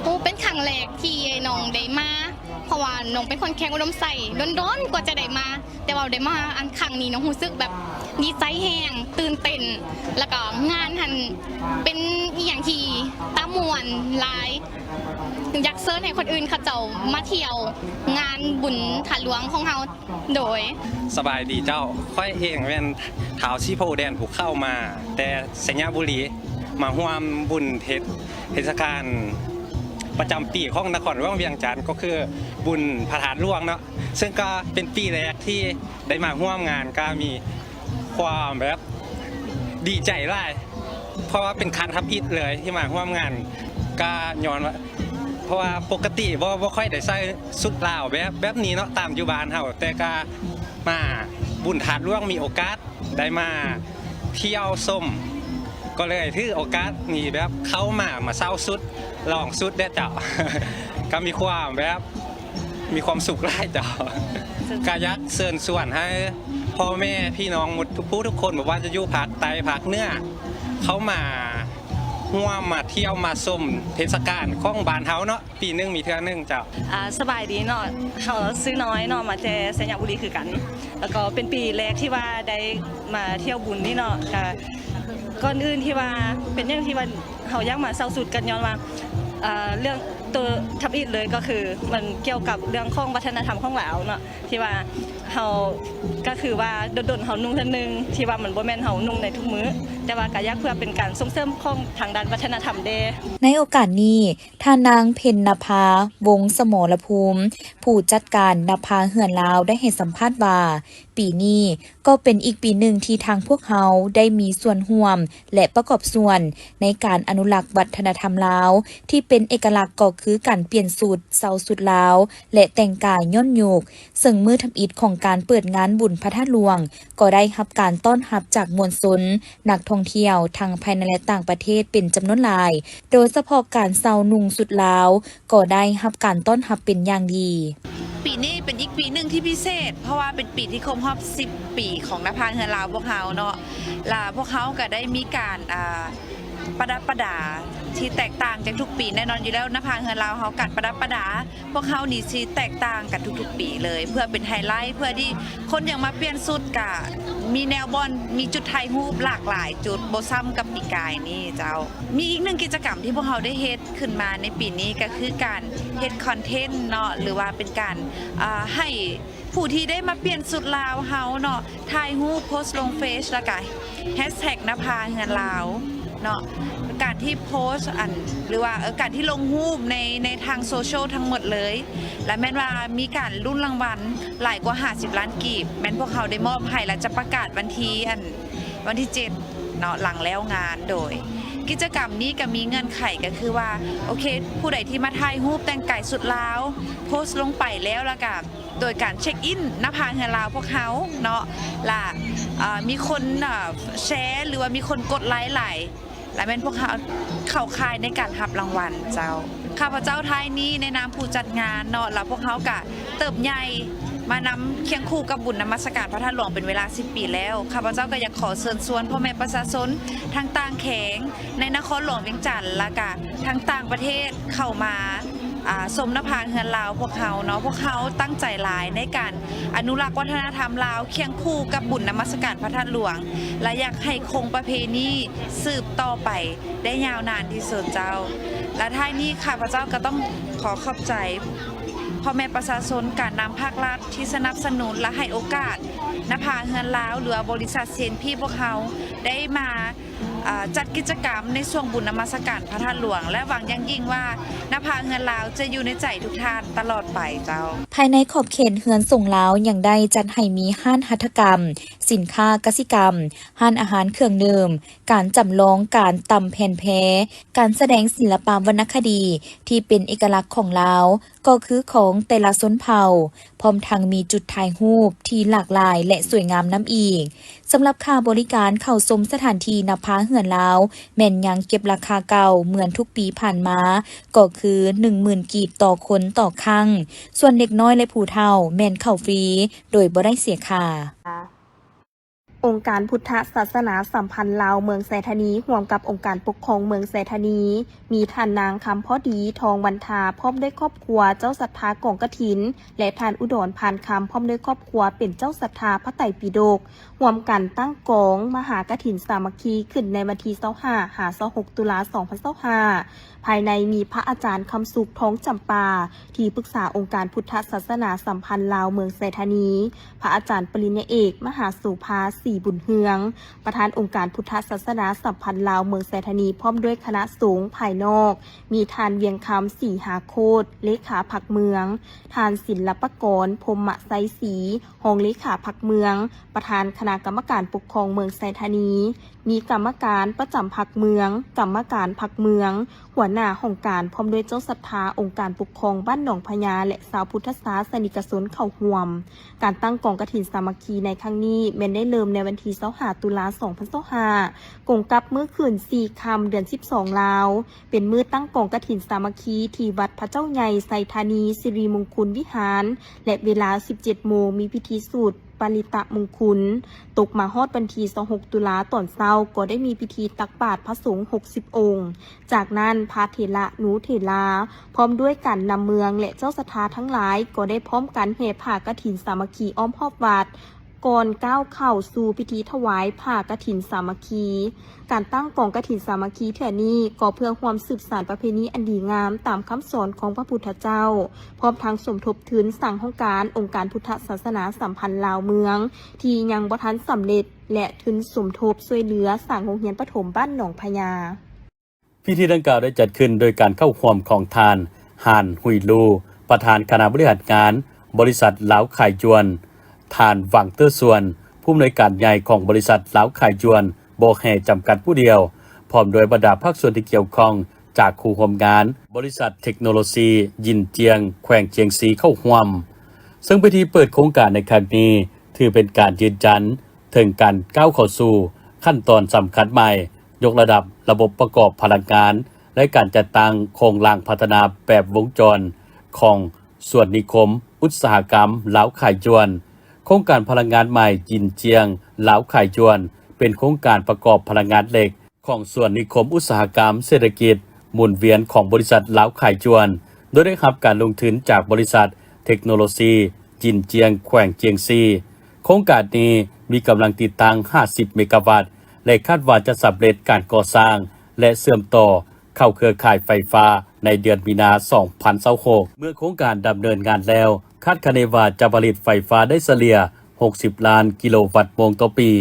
ໂອ້ ເປັນຄັ້ງແລກທີ່ນ້ອງໄດ້ມາ, ເພາະວ່ານ້ອງເປັນຄົນແຂວງອຸດົມໄຊ, ດົນໆກວ່າຈະໄດ້ມາ. ແຕ່ວ່າໄດ້ມາອັນຄັ້ງນີ້ເນາະ ຮູ້ສຶກແບບດີໃຈແຮງ, ຕື່ນເຕັ້ນ, ແລ້ວກໍງານຫັ້ນເປັນອີ່ຫຍັງທີ່ຕາມ່ວນຫຼາຍ. ຢາກເຊີນໃຫ້ຄົນອື່ນເຂົາເຈົ້າມາທ່ຽວງານບຸນທາດຫຼວງຂອງເຮົາ. ໂດຍ ສະບາຍດີເຈົ້າ, ຂ້ອຍເອງແມ່ນທ້າວສີໂພແດນພູເຂົ້າ ມາແຕ່ໄຊຍະບູລີ ມາຮ່ວມບຸນເທດ ເທດສະການປະຈຳປີຂອງນະຄອນຫຼວງວຽງຈັນ ກໍຄືບຸນພະທາດຫຼວງເນາະ. ເຊິ່ງກໍເປັນປີແລກທີ່ໄດ້ມາຮ່ວມງານ, ກໍມີຄວາມແບບດີໃຈຫຼາຍ ເພາະວ່າເປັນຄັ້ງທຳອິດເລີຍທີ່ມາຮ່ວມງານ. ກໍຍ້ອນວ່າ ເພາະວ່າປົກກະຕິບໍ່ ບໍ່ຄ່ອຍໄດ້ໃສ່ຊຸດລາວແບບ ແບບນີ້ເນາະ ຕາມຢູ່ບ້ານເຮົາ, ແຕ່ກໍມາບຸນທາດຫຼວງ ມີໂອກາດ ໄດ້ມາທ່ຽວຊົມ ກໍເລີຍຖືໂອກາດນີ້ແບບເຂົ້າມາ ມາເຊົ່າຊຸດ ລອງຊຸດແດ່ເຈົ້າ. ກໍມີຄວາມແບບ ມີຄວາມສຸກຫຼາຍເຈົ້າ. ກໍຢາກເຊີນຊວນໃຫ້ພໍ່ແມ່ພີ່ນ້ອງໝົດທຸກຜູ້ທຸກຄົນ ບໍ່ວ່າຈະຢູ່ພາກໃຕ້ພາກເໜືອ ເຂົ້າມາຮ່ວມ ມາທ່ຽວ ມາຊົມເທດສະການຂອງບ້ານເຮົາເນາະ. ປີໜຶ່ງມີເທື່ອໜຶ່ງເຈົ້າ. ອ່າ ສະບາຍດີເນາະ, ເຮົາຊື່ນ້ອຍເນາະ, ມາແຕ່ໄຊຍະບູລີຄືກັນ. ແລ້ວກໍເປັນປີແລກທີ່ວ່າໄດ້ມາທ່ຽວບຸນນີ້ເນາະ. ກະກ່ອນອື່ນທີ່ວ່າເປັນຫຍັງທີ່ວ່າເຮົາຢາກມາເຊົ່າຊຸດກັນ ຍ້ອນວ່າ ອ່າ ເລື່ອງໂຕທຳອິດເລີຍກໍຄືມັນກ່ຽວກັບເລື່ອງຂອງວັດທະນະທຳຂອງລາວເນາະ ທີ່ວ່າເຮົາ ກໍຄືວ່າດົນໆເຮົານຸ່ງເທື່ອໜຶ່ງ ທີ່ວ່າມັນບໍ່ແມ່ນເຮົານຸ່ງໃນທຸກມື້, ແຕ່ວ່າກໍຢາກເພື່ອເປັນການສົ່ງເສີມຂອງທາງດ້ານວັດທະນະທຳແດ່. ໃນໂອກາດນີ້ ທ່ານນາງ ເພັນນະພາ ວົງສະໝໍລະພູມ ຜູ້ຈັດການນະພາເຮືອນລາວ ໄດ້ໃຫ້ສຳພາດວ່າ ປີນີ້ກໍເປັນອີກປີໜຶ່ງທີ່ທາງພວກເຮົາໄດ້ມີສ່ວນຮ່ວມ ແລະ ປະກອບສ່ວນໃນການອະນຸລັກວັດທະນະທຳລາວ ທີ່ເປັນເອກະລັກກໍຄືການປ່ຽນຊຸດ, ເຊົ່າຊຸດລາວ ແລະ ແຕ່ງກາຍຍ້ອນຍຸກ. ເຊິ່ງມື້ທຳອິດຂອງການເປີດງານບຸນພະທາດຫຼວງ ກໍໄດ້ຮັບການຕ້ອນຮັບຈາກມວນຊົນ, ນັກທ່ອງທ່ຽວ ທັງພາຍໃນ ແລະ ຕ່າງປະເທດເປັນຈຳນວນຫຼາຍ, ໂດຍສະເພາະການເຊົ່ານຸ່ງຊຸດລາວ ກໍໄດ້ຮັບການຕ້ອນຮັບເປັນຢ່າງດີ. ປີນີ້ເປັນອີກປີໜຶ່ງທີ່ພິເສດ ເພາະວ່າເປັນປີທີ່ຄົບຮອບສິບປີຂອງນະພາເຮືອນລາວພວກເຮົາເນາະ, ລະພວກເຮົາກໍໄດ້ມີການ ອ່າ ປະດັບປະດາທີ່ແຕກຕ່າງຈາກທຸກປີ. ແນ່ນອນຢູ່ແລ້ວ ນະພາເຮືອນລາວເຮົາ ການປະດັບປະດາ ພວກເຮົານີ້ຊິແຕກຕ່າງກັນທຸກໆປີເລີຍ ເພື່ອເປັນໄຮໄລ ເພື່ອທີ່ຄົນຢາກມາປ່ຽນຊຸດ ກະມີແນວບ່ອນ ມີຈຸດຖ່າຍຮູບຫຼາກຫຼາຍຈຸດ ບໍ່ຊ້ຳກັບປີກາຍນີ້ເຈົ້າ. ມີອີກໜຶ່ງກິດຈະກຳທີ່ພວກເຮົາໄດ້ເຮັດຂຶ້ນມາໃນປີນີ້ ກະຄືການເຮັດຄອນເທັນເນາະ ຫຼືວ່າເປັນການ ອ່າ ໃຫ້ຜູ້ທີ່ໄດ້ມາປ່ຽນຊຸດລາວເຮົາເນາະ ຖ່າຍຮູບໂພສລົງເຟສ ແລ້ວກະ ແຮັດແທັກນະພາເຮືອນລາວເນາະ. ການທີ່ໂພສອັນ ຫຼືວ່າ ເອີ ການທີ່ລົງຮູບໃນ ໃນທາງໂຊຊຽວທັງໝົດເລີຍ ແລະ ແມ່ນວ່າມີການລຸ້ນລາງວັນຫຼາຍກວ່າຫ້າສິບລ້ານກີບ ແມ່ນພວກເຮົາໄດ້ມອບໃຫ້ ແລະ ຈະປະກາດວັນທີ ອັນ ວັນທີເຈັດເນາະ ຫຼັງແລ້ວງານ. ໂດຍ ກິດຈະກຳນີ້ກໍມີເງື່ອນໄຂ ກໍຄືວ່າ ໂອເຄ ຜູ້ໃດທີ່ມາຖ່າຍຮູບແຕ່ງກາຍຊຸດລາວ ໂພສລົງໄປແລ້ວ ແລ້ວກໍໂດຍການເຊັກອິນນະພາເຮືອນລາວພວກເຮົາເນາະ ລະ ເອີ ມີຄົນ ເອີ ແຊ ຫຼືວ່າມີຄົນກົດໄລຫຼາຍ ລະແມ່ນພວກເຮົາເຂົ້າຂ່າຍໃນການຮັບລາງວັນເຈົ້າ. ຂ້າພະເຈົ້າທ້າຍນີ້ໃນນາມຜູ້ຈັດງານເນາະ ລະພວກເຮົາກະເຕີບໃຫຍ່ມານຳຄຽງຄູ່ກັບບຸນນະມັດສະການພະທາດຫຼວງເປັນເວລາສິບປີແລ້ວ. ຂ້າພະເຈົ້າກໍຢາກຂໍເຊີນຊວນພໍ່ແມ່ປະຊາຊົນທັງຕ່າງແຂວງໃນນະຄອນຫຼວງວຽງຈັນ ລະກະທັງຕ່າງປະເທດເຂົ້າມາ ອ່າ ຊົມນະພາເຮືອນລາວພວກເຮົາເນາະ. ພວກເຮົາຕັ້ງໃຈຫຼາຍໃນການອະນຸລັກວັດທະນະທຳລາວຄຽງຄູ່ກັບບຸນນະມັດສະການພະທາດຫຼວງ ລະຢາກໃຫ້ຄົງປະເພນີສືບຕໍ່ໄປໄດ້ຍາວນານທີ່ສຸດເຈົ້າ. ລະທ້າຍນີ້ຂ້າພະເຈົ້າກໍຕ້ອງຂໍຂອບໃຈພໍ່ແມ່ປະຊາຊົນ ການນຳພາກລັດທີ່ສະໜັບສະໜູນ ລະໃຫ້ໂອກາດນະພາເຮືອນລາວ ຫຼືວ່າບໍລິສັດ ຊີເອັນພີ ພວກເຮົາໄດ້ມາ ເອີ ຈັດກິດຈະກຳໃນຊ່ວງບຸນນະມັດສະການພະທາດຫຼວງ ແລະ ຫວັງຢ່າງຍິ່ງວ່ານະພາເຮືອນລາວຈະຢູ່ໃນໃຈທຸກທ່ານຕະຫຼອດໄປເຈົ້າ. ພາຍໃນຂອບເຂດເຮືອນສົງລາວຍັງໄດ້ຈັດໃຫ້ມີຮ້ານຫັດຖະກຳ, ສິນຄ້າກະສິກຳ, ຮ້ານອາຫານເຄື່ອງດື່ມ, ການຈຳລອງການຕຳແຜ່ນແພ, ການສະແດງສິລະປະວັນນະຄະດີທີ່ເປັນເອກະລັກຂອງລາວ ກໍຄືຂອງແຕ່ລະຊົນເຜົ່າ, ພ້ອມທັງມີຈຸດຖ່າຍຮູບທີ່ຫຼາກຫຼາຍ ແລະ ສວຍງາມນຳອີກ. ສຳລັບຄ່າບໍລິການເຂົ້າຊົມສະຖານທີ່ນະພາເຮືອນລາວ ແມ່ນຍັງເກັບລາຄາເກົ່າເໝືອນທຸກປີຜ່ານມາ ກໍຄືໜຶ່ງໝື່ນກີບຕໍ່ຄົນຕໍ່ຄັ້ງ, ສ່ວນເດັກນ້ອຍ ແລະ ຜູ້ເຖົ້າແມ່ນເຂົ້າຟຣີໂດຍບໍ່ໄດ້ເສຍຄ່າ. ອົງການພຸດທະສາສະໜາສຳພັນລາວເມືອງໄຊທານີ ຮ່ວມກັບອົງການປົກຄອງເມືອງໄຊທານີ ມີທ່ານນາງ ຄຳພໍດີ ທອງວັນທາ ພ້ອມດ້ວຍຄອບຄົວເຈົ້າສັດທາກອງກະຖິນ ແລະ ທ່ານ ອຸດອນ ພານຄຳ ພ້ອມດ້ວຍຄອບຄົວເປັນເຈົ້າສັດທາພະໄຕປິດົກ ຮ່ວມກັນຕັ້ງກອງມະຫາກະຖິນສາມັກຄີຂຶ້ນໃນວັນທີຊາວຫ້າ ຫາ ຊາວຫົກ ຕຸລາ ສອງພັນຊາວຫ້າ ພາຍໃນມີພະອາຈານ ຄຳສຸກ ທອງຈຳປາ ທີ່ປຶກສາອົງການພຸດທະສາສະໜາສຳພັນລາວເມືອງໄຊທານີ, ພະອາຈານປະລິນຍາເອກ ມະຫາໂສພາ ສີບຸນເຮືອງ ປະທານອົງການພຸດທະສາສະໜາສຳພັນລາວເມືອງໄຊທານີ ພ້ອມດ້ວຍຄະນະສົງພາຍນອກ ມີທ່ານ ວຽງຄຳ ສີຫາໂຄດ ເລຂາພັກເມືອງ, ທ່ານ ສິນລະປະກອນ ພົມມະໄຊສີ ຮອງເລຂາພັກເມືອງ ປະທານຄະນະກຳມະການປົກຄອງເມືອງໄຊທານີ, ມີກຳມະການປະຈຳພັກເມືອງ, ກຳມະການພັກເມືອງ, ຫົວໜ້າຫ້ອງການ ພ້ອມດ້ວຍເຈົ້າສັດທາອົງການປົກຄອງບ້ານໜອງພະຍາ ແລະ ຊາວພຸດທະສາສະນິກະຊົນເຂົ້າຮ່ວມ. ການຕັ້ງກອງກະຖິນສາມັກຄີໃນຄັ້ງນີ້ ແມ່ນໄດ້ເລີ່ມໃນວັນທີຊາວຫ້າ ຕຸລາ ສອງພັນຊາວຫ້າ ກົງກັບມື້ຂຶ້ນສີ່ຄ່ຳ ເດືອນສິບສອງລາວ ເປັນມື້ຕັ້ງກອງກະຖິນສາມັກຄີທີ່ວັດພະເຈົ້າໃຫຍ່ໄຊທານີສິລິມຸງຄຸນວິຫານ ແລະ ເວລາສິບເຈັດໂມງ ມີພິທີສູດ ປະລິຕະມຸງຄຸນ. ຕົກມາຮອດວັນທີຊາວຫົກ ຕຸລາ ຕອນເຊົ້າ ກໍໄດ້ມີພິທີຕັກບາດພະສົງຫົກສິບອົງ. ຈາກນັ້ນ ພະເຖລະ ນູເຖລາ ພ້ອມດ້ວຍການນຳເມືອງ ແລະ ເຈົ້າສັດທາທັງຫຼາຍ ກໍໄດ້ພ້ອມກັນແຫ່ຜ້າກະຖິນສາມັກຄີອ້ອມຮອບວັດ ກ່ອນກ້າວເຂົ້າສູ່ພິທີຖວາຍຜ້າກະຖິນສາມັກຄີ. ການຕັ້ງກອງກະຖິນສາມັກຄີເທື່ອນີ້ ກໍເພື່ອຮ່ວມສືບສານປະເພນີອັນດີງາມຕາມຄຳສອນຂອງພະພຸດທະເຈົ້າ, ພ້ອມທັງສົມທົບທຶນສ້າງຫ້ອງການອົງການພຸດທະສາສະໜາສຳພັນລາວເມືອງ ທີ່ຍັງບໍ່ທັນສຳເລັດ ແລະ ທຶນສົມທົບຊ່ວຍເຫຼືອສ້າງໂຮງຮຽນປະຖົມບ້ານໜອງພະຍາ. ພິທີດັ່ງກ່າວໄດ້ຈັດຂຶ້ນໂດຍການເຂົ້າຮ່ວມຂອງທ່ານ ຮານ ຮຸຍລູ ປະທານຄະນະບໍລິຫານງານບໍລິສັດລາວຂາຍຢວນ, ທ່ານ ຫວັງ ເຕີຊວນ ຜູ້ອຳນວຍການໃຫຍ່ຂອງບໍລິສັດລາວຂາຍຢວນ ບໍ່ແຮ່ ຈຳກັດຜູ້ດຽວ, ພ້ອມດ້ວຍບັນດາພາກສ່ວນທີ່ກ່ຽວຂ້ອງຈາກຄູ່ຮ່ວມງານ, ບໍລິສັດເທັກໂນໂລຊີຢິນຈຽງ ແຂວງຈຽງຊີ ເຂົ້າຮ່ວມ. ເຊິ່ງພິທີເປີດໂຄງການໃນຄັ້ງນີ້ ຖືເປັນການຢືນຢັນເຖິງການກ້າວເຂົ້າສູ່ຂັ້ນຕອນສຳຄັນໃໝ່, ຍົກລະດັບລະບົບປະກອບພະລັງງານ ແລະ ການຈັດຕັ້ງໂຄງລ່າງພັດທະນາແບບວົງຈອນຂອງສວນນິຄົມອຸດສາຫະກຳລາວຂາຍຢວນ. ໂຄງການພະລັງງານໃໝ່ຢິນຈຽງລາວຂາຍຢວນ ເປັນໂຄງການປະກອບພະລັງງານເຫຼັກຂອງສວນນິຄົມອຸດສາຫະກຳເສດຖະກິດໝູນວຽນຂອງບໍລິສັດລາວຂາຍຢວນ, ໂດຍໄດ້ຮັບການລົງທຶນຈາກບໍລິສັດເທັກໂນໂລຊີ ຈິນຈຽງ ແຂວງຈຽງຊີ. ໂຄງການນີ້ມີກຳລັງຕິດຕັ້ງຫ້າສິບເມກາວັດ ແລະ ຄາດວ່າຈະສຳເລັດການກໍ່ສ້າງ ແລະ ເຊື່ອມຕໍ່ເຂົ້າເຄືອຂ່າຍໄຟຟ້າໃນເດືອນມີນາ ສອງພັນຊາວຫົກ. ເມື່ອໂຄງການດຳເນີນງານແລ້ວ, ຄາດຄະເນວ່າຈະຜະລິດໄຟຟ້າໄດ້ສະເລ່ຍຫົກສິບລ້ານກິໂລວັດໂມງຕໍ່ປີ,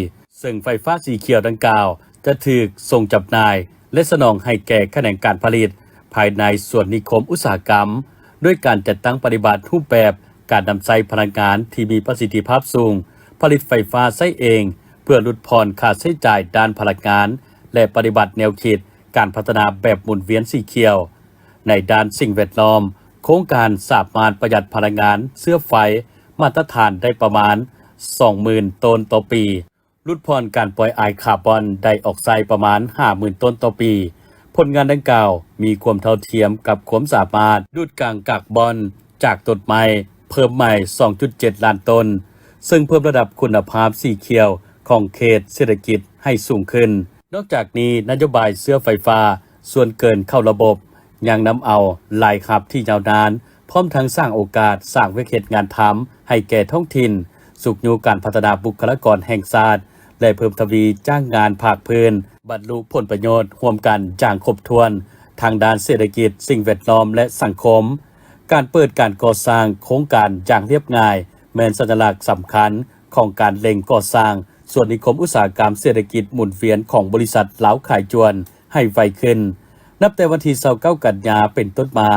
ເຊິ່ງໄຟຟ້າສີຂຽວດັ່ງກ່າວຈະຖືກສົ່ງຈຳໜ່າຍ ແລະ ສະໜອງໃຫ້ແກ່ຂະແໜງການຜະລິດພາຍໃນສວນນິຄົມອຸດສາຫະກຳ ດ້ວຍການຈັດຕັ້ງປະຕິບັດຮູບແບບການນຳໃຊ້ພະລັງງານທີ່ມີປະສິດທິພາບສູງ, ຜະລິດໄຟຟ້າໃຊ້ເອງ ເພື່ອຫຼຸດຜ່ອນຄ່າໃຊ້ຈ່າຍດ້ານພະລັງງານ ແລະ ປະຕິບັດແນວຄິດ ການພັດທະນາແບບໝູນວຽນສີຂຽວ. ໃນດ້ານສິ່ງແວດລ້ອມ, ໂຄງການສາມາດປະຢັດພະລັງງານເຊື້ອໄຟມາດຕະຖານໄດ້ປະມານສອງໝື່ນໂຕນຕໍ່ປີ, ຫຼຸດຜ່ອນການປ່ອຍອາຍຄາບອນໄດອອກໄຊປະມານຫ້າໝື່ນໂຕນຕໍ່ປີ. ຜົນງານດັ່ງກ່າວມີຄວາມເທົ່າທຽມກັບຄວາມສາມາດດູດກາງກາກບອນຈາກຕົ້ນໄມ້ເພີ່ມໃໝ່ສອງຈຸດເຈັດລ້ານໂຕນ, ເຊິ່ງເພີ່ມລະດັບຄຸນນະພາບສີຂຽວຂອງເຂດເສດຖະກິດໃຫ້ສູງຂຶ້ນ. ນອກຈາກນີ້, ນະໂຍບາຍເຊື້ອໄຟຟ້າສ່ວນເກີນເຂົ້າລະບົບ ຍັງນຳເອົາລາຍຮັບທີ່ຍາວນານ, ພ້ອມທັງສ້າງໂອກາດສ້າງວຽກເຮັດງານທຳໃຫ້ແກ່ທ້ອງຖິ່ນ, ຊຸກຍູ້ການພັດທະນາບຸກຄະລາກອນແຫ່ງຊາດ ແລະ ເພີ່ມທະວີຈ້າງງານພາກພື້ນ, ບັນລຸຜົນປະໂຫຍດຮ່ວມກັນຢ່າງຄົບຖ້ວນ ທາງດ້ານເສດຖະກິດ, ສິ່ງແວດລ້ອມ ແລະ ສັງຄົມ. ການເປີດການກໍ່ສ້າງໂຄງການຢ່າງລຽບງ່າຍ ແມ່ນສັນຍະລັກສຳຄັນຂອງການເລັ່ງກໍ່ສ້າງສວນນິຄົມອຸດສາຫະກຳເສດຖະກິດໝູນວຽນຂອງບໍລິສັດລາວຂາຍຈວນໃຫ້ໄວຂຶ້ນ. ນັບແຕ່ວັນທີຊາວເກົ້າກັນຍາເປັນຕົ້ນມາ,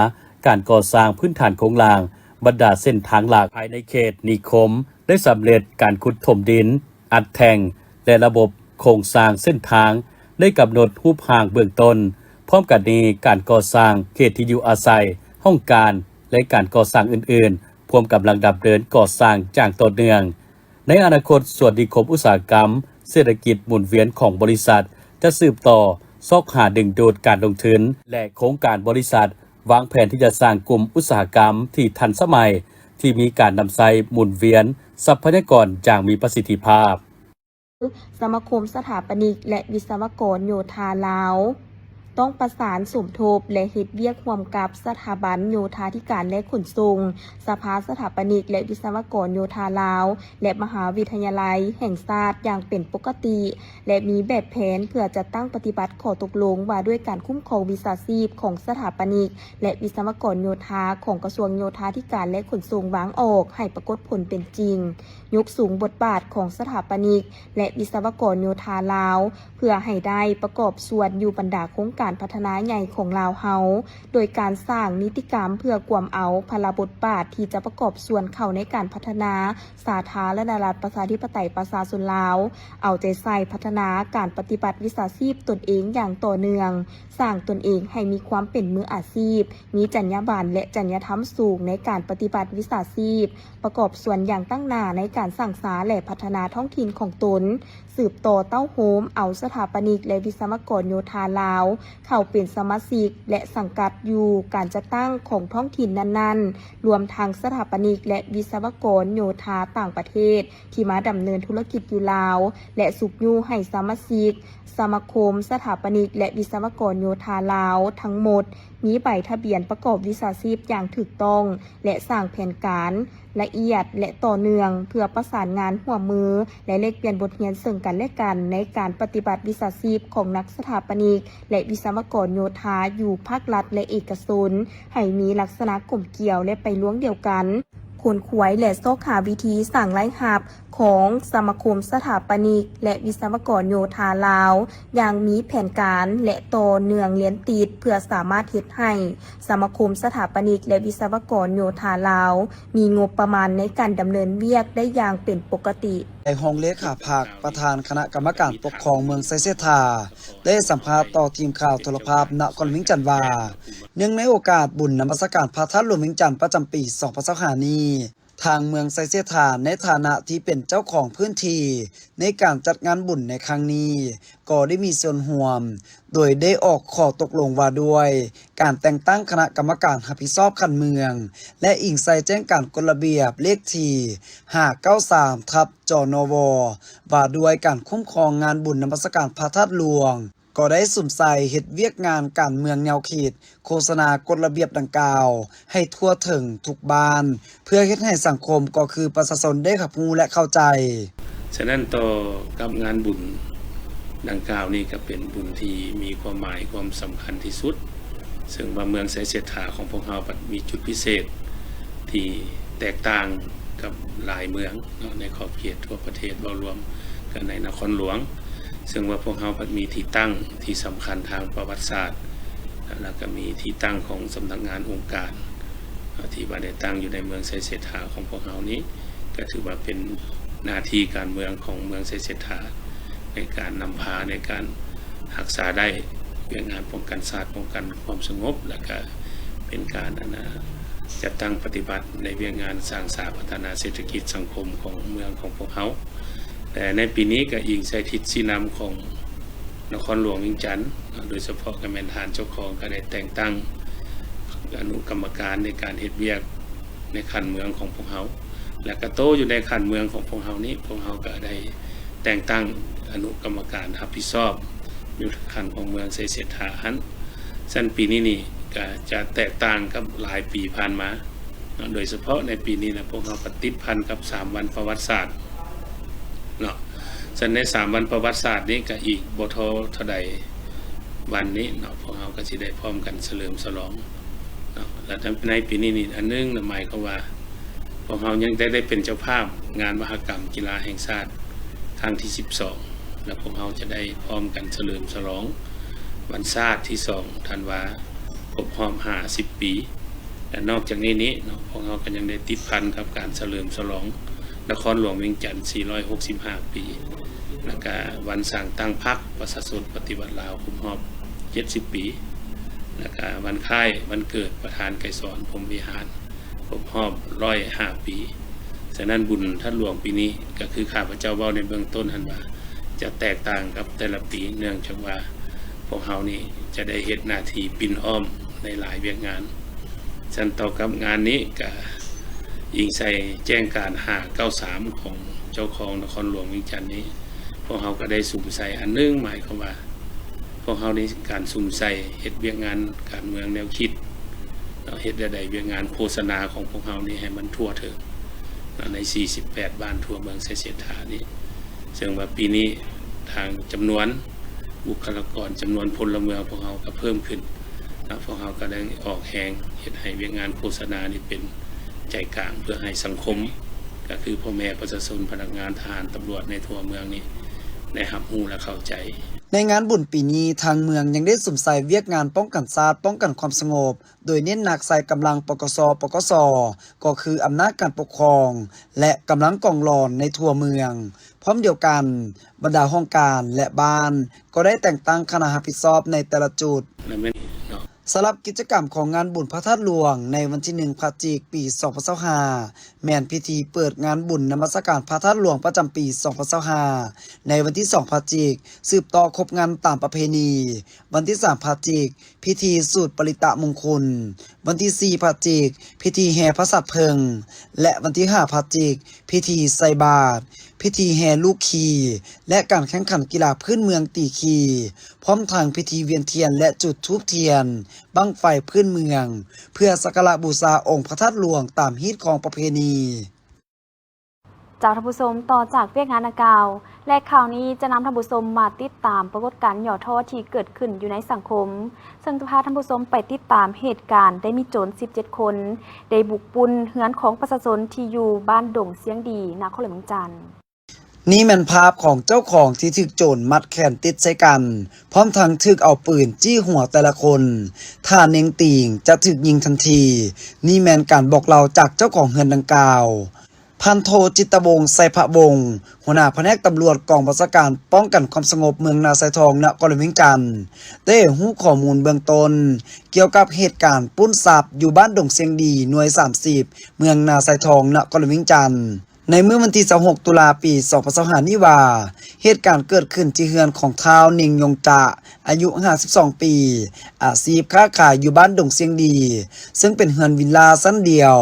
ການກໍ່ສ້າງພື້ນຖານໂຄງລ່າງບັນດາເສັ້ນທາງຫຼັກພາຍໃນເຂດນິຄົມໄດ້ສຳເລັດການຂຸດຖົມດິນ, ອັດແທ່ງ ແລະ ລະບົບໂຄງສ້າງເສັ້ນທາງໄດ້ກຳນົດຮູບຮ່າງເບື້ອງຕົ້ນ. ພ້ອມກັນນີ້, ການກໍ່ສ້າງເຂດທີ່ຢູ່ອາໄສ, ຫ້ອງການ ແລະ ການກໍ່ສ້າງອື່ນໆ ພວມກຳລັງດຳເນີນກໍ່ສ້າງຢ່າງຕໍ່ເນື່ອງ. ໃນອະນາຄົດ, ສ່ວນນິຄົມອຸດສາຫະກຳເສດຖະກິດໝູນວຽນຂອງບໍລິສັດ ຈະສືບຕໍ່ຊອກຫາດຶງດູດການລົງທຶນ ແລະ ໂຄງການບໍລິສັດວາງແຜນທີ່ຈະສ້າງກຸ່ມອຸດສາຫະກຳທີ່ທັນສະໄໝ, ທີ່ມີການນຳໃຊ້ໝູນວຽນຊັບພະຍາກອນຢ່າງມີປະສິດທິພາບ. ສະມາຄົມສະຖາປະນິກ ແລະ ວິສະວະກອນໂຍທາລາວ ຕ້ອງປະສານສົມທົບ ແລະ ເຮັດວຽກຮ່ວມກັບສະຖາບັນໂຍທາທິການ ແລະ ຂົນສົ່ງ, ສະພາສະຖາປະນິກ ແລະ ວິສະວະກອນໂຍທາລາວ ແລະ ມະຫາວິທະຍາໄລແຫ່ງຊາດຢ່າງເປັນປົກກະຕິ ແລະ ມີແບບແຜນເພື່ອຈັດຕັ້ງປະຕິບັດຂໍ້ຕົກລົງວ່າດ້ວຍການຄຸ້ມຄອງວິຊາຊີບຂອງສະຖາປະນິກ ແລະ ວິສະວະກອນໂຍທາຂອງກະຊວງໂຍທາທິການ ແລະ ຂົນສົ່ງວາງອອກໃຫ້ປາກົດຜົນເປັນຈິງ, ຍົກສູງບົດບາດຂອງສະຖາປະນິກ ແລະ ວິສະວະກອນໂຍທາລາວ ເພື່ອໃຫ້ໄດ້ປະກອບສ່ວນຢູ່ບັນດາໂຄງການພັດທະນາໃຫຍ່ຂອງລາວເຮົາ, ໂດຍການສ້າງນິຕິກຳເພື່ອກວມເອົາພາລະບົດບາດທີ່ຈະປະກອບສ່ວນເຂົ້າໃນການພັດທະນາສາທາລະນະລັດ ປະຊາທິປະໄຕ ປະຊາຊົນລາວ, ເອົາໃຈໃສ່ພັດທະນາການປະຕິບັດວິຊາຊີບຕົນເອງຢ່າງຕໍ່ເນື່ອງ, ສ້າງຕົນເອງໃຫ້ມີຄວາມເປັນມືອາຊີບ, ມີຈັນຍາບັນ ແລະ ຈັນຍາທຳສູງໃນການປະຕິບັດວິຊາຊີບ, ປະກອບສ່ວນຢ່າງຕັ້ງໜ້າໃນການສ້າງສາ ແລະ ພັດທະນາທ້ອງຖິ່ນຂອງຕົນ, ສືບຕໍ່ເຕົ້າໂຮມເອົາສະຖາປະນິກ ແລະ ວິສະວະກອນໂຍທາລາວເຂົ້າເປັນສະມາຊິກ ແລະ ສັງກັດຢູ່ການຈັດຕັ້ງຂອງທ້ອງຖິ່ນນັ້ນໆ, ລວມທັງສະຖາປະນິກ ແລະ ວິສະວະກອນໂຍທາຕ່າງປະເທດທີ່ມາດຳເນີນທຸລະກິດຢູ່ລາວ ແລະ ຊຸກຍູ້ໃຫ້ສະມາຊິກສະມາຄົມສະຖາປະນິກ ແລະ ວິສະວະກອນໂຍທາລາວທັງໝົດ ມີໃບທະບຽນປະກອບວິຊາຊີບຢ່າງຖືກຕ້ອງ ແລະ ສ້າງແຜນການ ລະອຽດ ແລະ ຕໍ່ເນື່ອງ ເພື່ອປະສານງານຮ່ວມມື ແລະ ແລກປ່ຽນບົດຮຽນເຊິ່ງກັນ ແລະ ກັນ ໃນການປະຕິບັດວິຊາຊີບຂອງນັກສະຖາປະນິກ ແລະ ວິສະວະກອນໂຍທາຢູ່ພາກລັດ ແລະ ເອກະຊົນ ໃຫ້ມີລັກສະນະກົມກຽວ ແລະ ໄປລວງດຽວກັນ, ຂົນຂວາຍ ແລະ ຊອກຫາວິທີສ້າງລາຍຮັບຂອງສະມາຄົມສະຖາປະນິກ ແລະ ວິສະວະກອນໂຍທາລາວ ຢ່າງມີແຜນການ ແລະ ຕໍ່ເນື່ອງລຽນຕິດ ເພື່ອສາມາດເຮັດໃຫ້ ສະມາຄົມສະຖາປະນິກ ແລະ ວິສະວະກອນໂຍທາລາວ ມີງົບປະມານໃນການດຳເນີນວຽກໄດ້ຢ່າງເປັນປົກກະຕິ. ໃນຮອງເລຂາພັກ ປະທານຄະນະກຳມະການປົກຄອງເມືອງໄຊເສດຖາ ໄດ້ໃຫ້ສຳພາດຕໍ່ທີມຂ່າວໂທລະພາບນະຄອນຫຼວງວຽງຈັນວ່າ, ເນື່ອງໃນໂອກາດບຸນນະມັດສະການພະທາດຫຼວງວຽງຈັນປະຈຳປີສອງພັນຊາວຫ້ານີ້, ທາງເມືອງໄຊເສດຖາໃນຖານະທີ່ເປັນເຈົ້າຂອງພື້ນທີ່ໃນການຈັດງານບຸນໃນຄັ້ງນີ້ ກໍໄດ້ມີສ່ວນຮ່ວມ ໂດຍໄດ້ອອກຂໍ້ຕົກລົງວ່າດ້ວຍການແຕ່ງຕັ້ງຄະນະກຳມະການຮັບຜິດຊອບຂັ້ນເມືອງ ແລະ ອີງໃສ່ແຈ້ງການກົດລະບຽບເລກທີຫ້າເກົ້າສາມ ທັບ ຈນວ ວ່າດ້ວຍການຄຸ້ມຄອງງານບຸນນະມັດສະການພະທາດຫຼວງ ກໍໄດ້ສຸມໃສ່ເຮັດວຽກງານການເມືອງແນວຄິດ ໂຄສະນາກົດລະບຽບດັ່ງກ່າວໃຫ້ທົ່ວເຖິງທຸກບ້ານ ເພື່ອເຮັດໃຫ້ສັງຄົມ ກໍຄືປະຊາຊົນໄດ້ຮັບຮູ້ ແລະ ເຂົ້າໃຈ. ສະນັ້ນ ຕໍ່ກັບງານບຸນດັ່ງກ່າວນີ້ ກໍເປັນບຸນທີ່ມີຄວາມໝາຍຄວາມສຳຄັນທີ່ສຸດ, ເຊິ່ງວ່າເມືອງໄຊເສດຖາຂອງພວກເຮົາ ບັດມີຈຸດພິເສດທີ່ແຕກຕ່າງກັບຫຼາຍເມືອງເນາະ ໃນຂອບເຂດທົ່ວປະເທດເວົ້າລວມກັນໃນນະຄອນຫຼວງ. ເຊິ່ງວ່າພວກເຮົາພັດມີທີ່ຕັ້ງທີ່ສຳຄັນທາງປະຫວັດສາດ ແລ້ວກໍມີທີ່ຕັ້ງຂອງສຳນັກງານອົງການ ທີ່ວ່າໄດ້ຕັ້ງຢູ່ໃນເມືອງໄຊເສດຖາຂອງພວກເຮົານີ້ ກໍຖືວ່າເປັນໜ້າທີ່ການເມືອງຂອງເມືອງໄຊເສດຖາ ໃນການນຳພາ ໃນການຮັກສາໄດ້ ວຽກງານປ້ອງກັນຊາດ ປ້ອງກັນຄວາມສະຫງົບ ແລະກະເປັນການ ອັນນາ ຈັດຕັ້ງປະຕິບັດໃນວຽກງານສ້າງສາພັດທະນາເສດຖະກິດສັງຄົມຂອງເມືອງຂອງພວກເຮົາ. ແຕ່ໃນປີນີ້ກະອີງໃສ່ທິດຊີ້ນຳຂອງນະຄອນຫຼວງວຽງຈັນເນາະ, ໂດຍສະເພາະກະແມ່ນທ່ານເຈົ້າຄອງກະໄດ້ແຕ່ງຕັ້ງອະນຸກຳມະການໃນການເຮັດວຽກໃນຂັ້ນເມືອງຂອງພວກເຮົາ ແລະກະໂຕຢູ່ໃນຂັ້ນເມືອງຂອງພວກເຮົານີ້ ພວກເຮົາກະໄດ້ແຕ່ງຕັ້ງອະນຸກຳມະການຮັບຜິດຊອບຢູ່ຂັ້ນຂອງເມືອງໄຊເສດຖາຫັ້ນ. ຊັ້ນປີນີ້ນີ້ກະຈະແຕກຕ່າງກັບຫຼາຍປີຜ່ານມາເນາະ, ໂດຍສະເພາະໃນປີນີ້ນະ ພວກເຮົາກະຕິດພັນກັບສາມວັນປະຫວັດສາດເນາະ. ຊັ້ນໃນສາມວັນປະຫວັດສາດນີ້ກະອີກບໍ່ທໍ່ເທົ່າໃດວັນນີ້ເນາະ ພວກເຮົາກະຊິໄດ້ພ້ອມກັນສະເຫຼີມສະຫຼອງເນາະ. ແລະໃນປີນີ້ນີ້ ອັນໜຶ່ງນະ ໝາຍຄວາມວ່າ ພວກເຮົາຍັງໄດ້ ໄດ້ເປັນເຈົ້າພາບງານມະຫະກຳກິລາແຫ່ງຊາດຄັ້ງທີສິບສອງ ແລະພວກເຮົາຈະໄດ້ພ້ອມກັນສະເຫຼີມສະຫຼອງວັນຊາດທີສອງທັນວາ ຄົບຮອບຫ້າສິບປີ. ແລະນອກຈາກນີ້ນີ້ເນາະ ພວກເຮົາກະຍັງໄດ້ຕິດພັນກັບການສະເຫຼີມສະຫຼອງນະຄອນຫຼວງວຽງຈັນສີ່ຮ້ອຍຫົກສິບຫ້າປີ ແລະກະວັນສ້າງຕັ້ງພັກປະຊາຊົນປະຕິວັດລາວຄົບຮອບເຈັດສິບປີ ແລະກະວັນຄ້າຍວັນເກີດປະທານໄກສອນ ພົມວິຫານ ຄົບຮອບຮ້ອຍຫ້າປີ. ສະນັ້ນບຸນທາດຫຼວງປີນີ້ ກະຄືຂ້າພະເຈົ້າເວົ້າໃນເບື້ອງຕົ້ນຫັ້ນວ່າ ຈະແຕກຕ່າງກັບແຕ່ລະປີ ເນື່ອງຈາກວ່າພວກເຮົານີ້ຈະໄດ້ເຮັດໜ້າທີ່ປິ່ນອ້ອມໃນຫຼາຍວຽກງານ. ຊັ້ນຕໍ່ກັບງານນີ້ກະອີງໃສ່ແຈ້ງການຫ້າເກົ້າສາມຂອງເຈົ້າຄອງນະຄອນຫຼວງວຽງຈັນນີ້ ພວກເຮົາກະໄດ້ສຸມໃສ່ອັນໜຶ່ງ ໝາຍຄວາມວ່າ ພວກເຮົາໃນການສຸມໃສ່ເຮັດວຽກງານການເມືອງແນວຄິດເນາະ, ເຮັດແນວໃດວຽກງານໂຄສະນາຂອງພວກເຮົານີ້ໃຫ້ມັນທົ່ວເຖິງເນາະ ໃນສີ່ສິບແປດບ້ານທົ່ວເມືອງໄຊເສດຖານີ້. ເຊິ່ງວ່າປີນີ້ທາງຈຳນວນບຸກຄະລາກອນ ຈຳນວນພົນລະເມືອງພວກເຮົາກະເພີ່ມຂຶ້ນເນາະ, ພວກເຮົາກະໄດ້ອອກແຮງເຮັດໃຫ້ວຽກງານໂຄສະນານີ້ເປັນໃຈກາງ ເພື່ອໃຫ້ສັງຄົມ ກະຄືພໍ່ແມ່ປະຊາຊົນ ພະນັກງານ ທະຫານ ຕຳຫຼວດໃນທົ່ວເມືອງນີ້ໄດ້ຮັບຮູ້ ແລະເຂົ້າໃຈ. ໃນງານບຸນປີນີ້ ທາງເມືອງຍັງໄດ້ສຸມໃສ່ວຽກງານປ້ອງກັນຊາດ ປ້ອງກັນຄວາມສະຫງົບ ໂດຍເນັ້ນໜັກໃສ່ກຳລັງ ປກສ ປກສ ກໍຄືອຳນາດການປົກຄອງ ແລະກຳລັງກອງຫຼອນໃນທົ່ວເມືອງ. ພ້ອມດຽວກັນ, ບັນດາຫ້ອງການ ແລະບ້ານ ກໍໄດ້ແຕ່ງຕັ້ງຄະນະຮັບຜິດຊອບໃນແຕ່ລະຈຸດ. ສຳລັບກິດຈະກຳຂອງງານບຸນພະທາດຫຼວງໃນວັນທີໜຶ່ງພະຈິກ ປີສອງພັນຊາວຫ້າ ແມ່ນພິທີເປີດງານບຸນນະມັດສະການພະທາດຫຼວງປະຈຳປີສອງພັນຊາວຫ້າ ໃນວັນທີສອງພະຈິກ ສືບຕໍ່ຄົບງັນຕາມປະເພນີ, ວັນທີສາມພະຈິກ ພິທີສູດປະລິຕະມົງຄຸນ, ວັນທີສີ່ພະຈິກ ພິທີແຫ່ພະສາດເຜິ້ງ ແລະ ວັນທີຫ້າພະຈິກ ພິທີໃສ່ບາດ, ພິທີແຫ່ລູກຂີ່ ແລະ ການແຂ່ງຂັນກິລາພື້ນເມືອງຕີຂີ່ ພ້ອມທັງພິທີວຽນທຽນ ແລະ ຈຸດທູບທຽນ ບັ້ງໄຟພື້ນເມືອງ ເພື່ອສັກກາລະບູຊາອົງພະທາດຫຼວງຕາມຮີດຄອງປະເພນີ. ເຈົ້າທ່ານຜູ້ຊົມ, ຕໍ່ຈາກວຽກງານດັ່ງກ່າວ ແລະ ຂ່າວນີ້ຈະນຳທ່ານຜູ້ຊົມມາຕິດຕາມປາກົດການຫຍໍ້ທໍ້ທີ່ເກີດຂຶ້ນຢູ່ໃນສັງຄົມ, ເຊິ່ງຈະພາທ່ານຜູ້ຊົມໄປຕິດຕາມເຫດການໄດ້ມີໂຈນສິບເຈັດຄົນ ໄດ້ບຸກປຸ້ນເຮືອນຂອງປະຊາຊົນທີ່ຢູ່ບ້ານດົງຊຽງດີ ນະຄອນຫຼວງວຽງຈັນ. ນີ້ແມ່ນພາບຂອງເຈົ້າຂອງທີ່ຖືກໂຈນມັດແຂນຕິດໃສ່ກັນ, ພ້ອມທັງຖືກເອົາປືນຈີ້ຫົວແຕ່ລະຄົນ, ຖ້າເໜັງຕີງຈະຖືກຍິງທັນທີ. ນີ້ແມ່ນການບອກເລົ່າຈາກເຈົ້າຂອງເຮືອນດັ່ງກ່າວ. ພັນໂທ ຈິດຕະວົງ ໄຊພະວົງ ຫົວໜ້າພະແນກຕຳຫຼວດກອງບັນຊາການປ້ອງກັນຄວາມສະຫງົບເມືອງນາຊາຍທອງ ນະຄອນຫຼວງວຽງຈັນ ໄດ້ໃຫ້ຮູ້ຂໍ້ມູນເບື້ອງຕົ້ນກ່ຽວກັບເຫດການປຸ້ນຊັບຢູ່ບ້ານດົງຊຽງດີ ໜ່ວຍສາມສິບ ເມືອງນາຊາຍທອງ ນະຄອນຫຼວງວຽງຈັນ ໃນມື້ວັນທີຊາວຫົກ ຕຸລາ ປີສອງພັນຊາວຫ້ານີ້ວ່າ ເຫດການເກີດຂຶ້ນທີ່ເຮືອນຂອງທ້າວ ເນັງ ຍົງຈະ ອາຍຸຫ້າສິບສອງປີ, ອາຊີບຄ້າຂາຍຢູ່ບ້ານດົງຊຽງດີ, ເຊິ່ງເປັນເຮືອນວິລລາຊັ້ນດຽວ,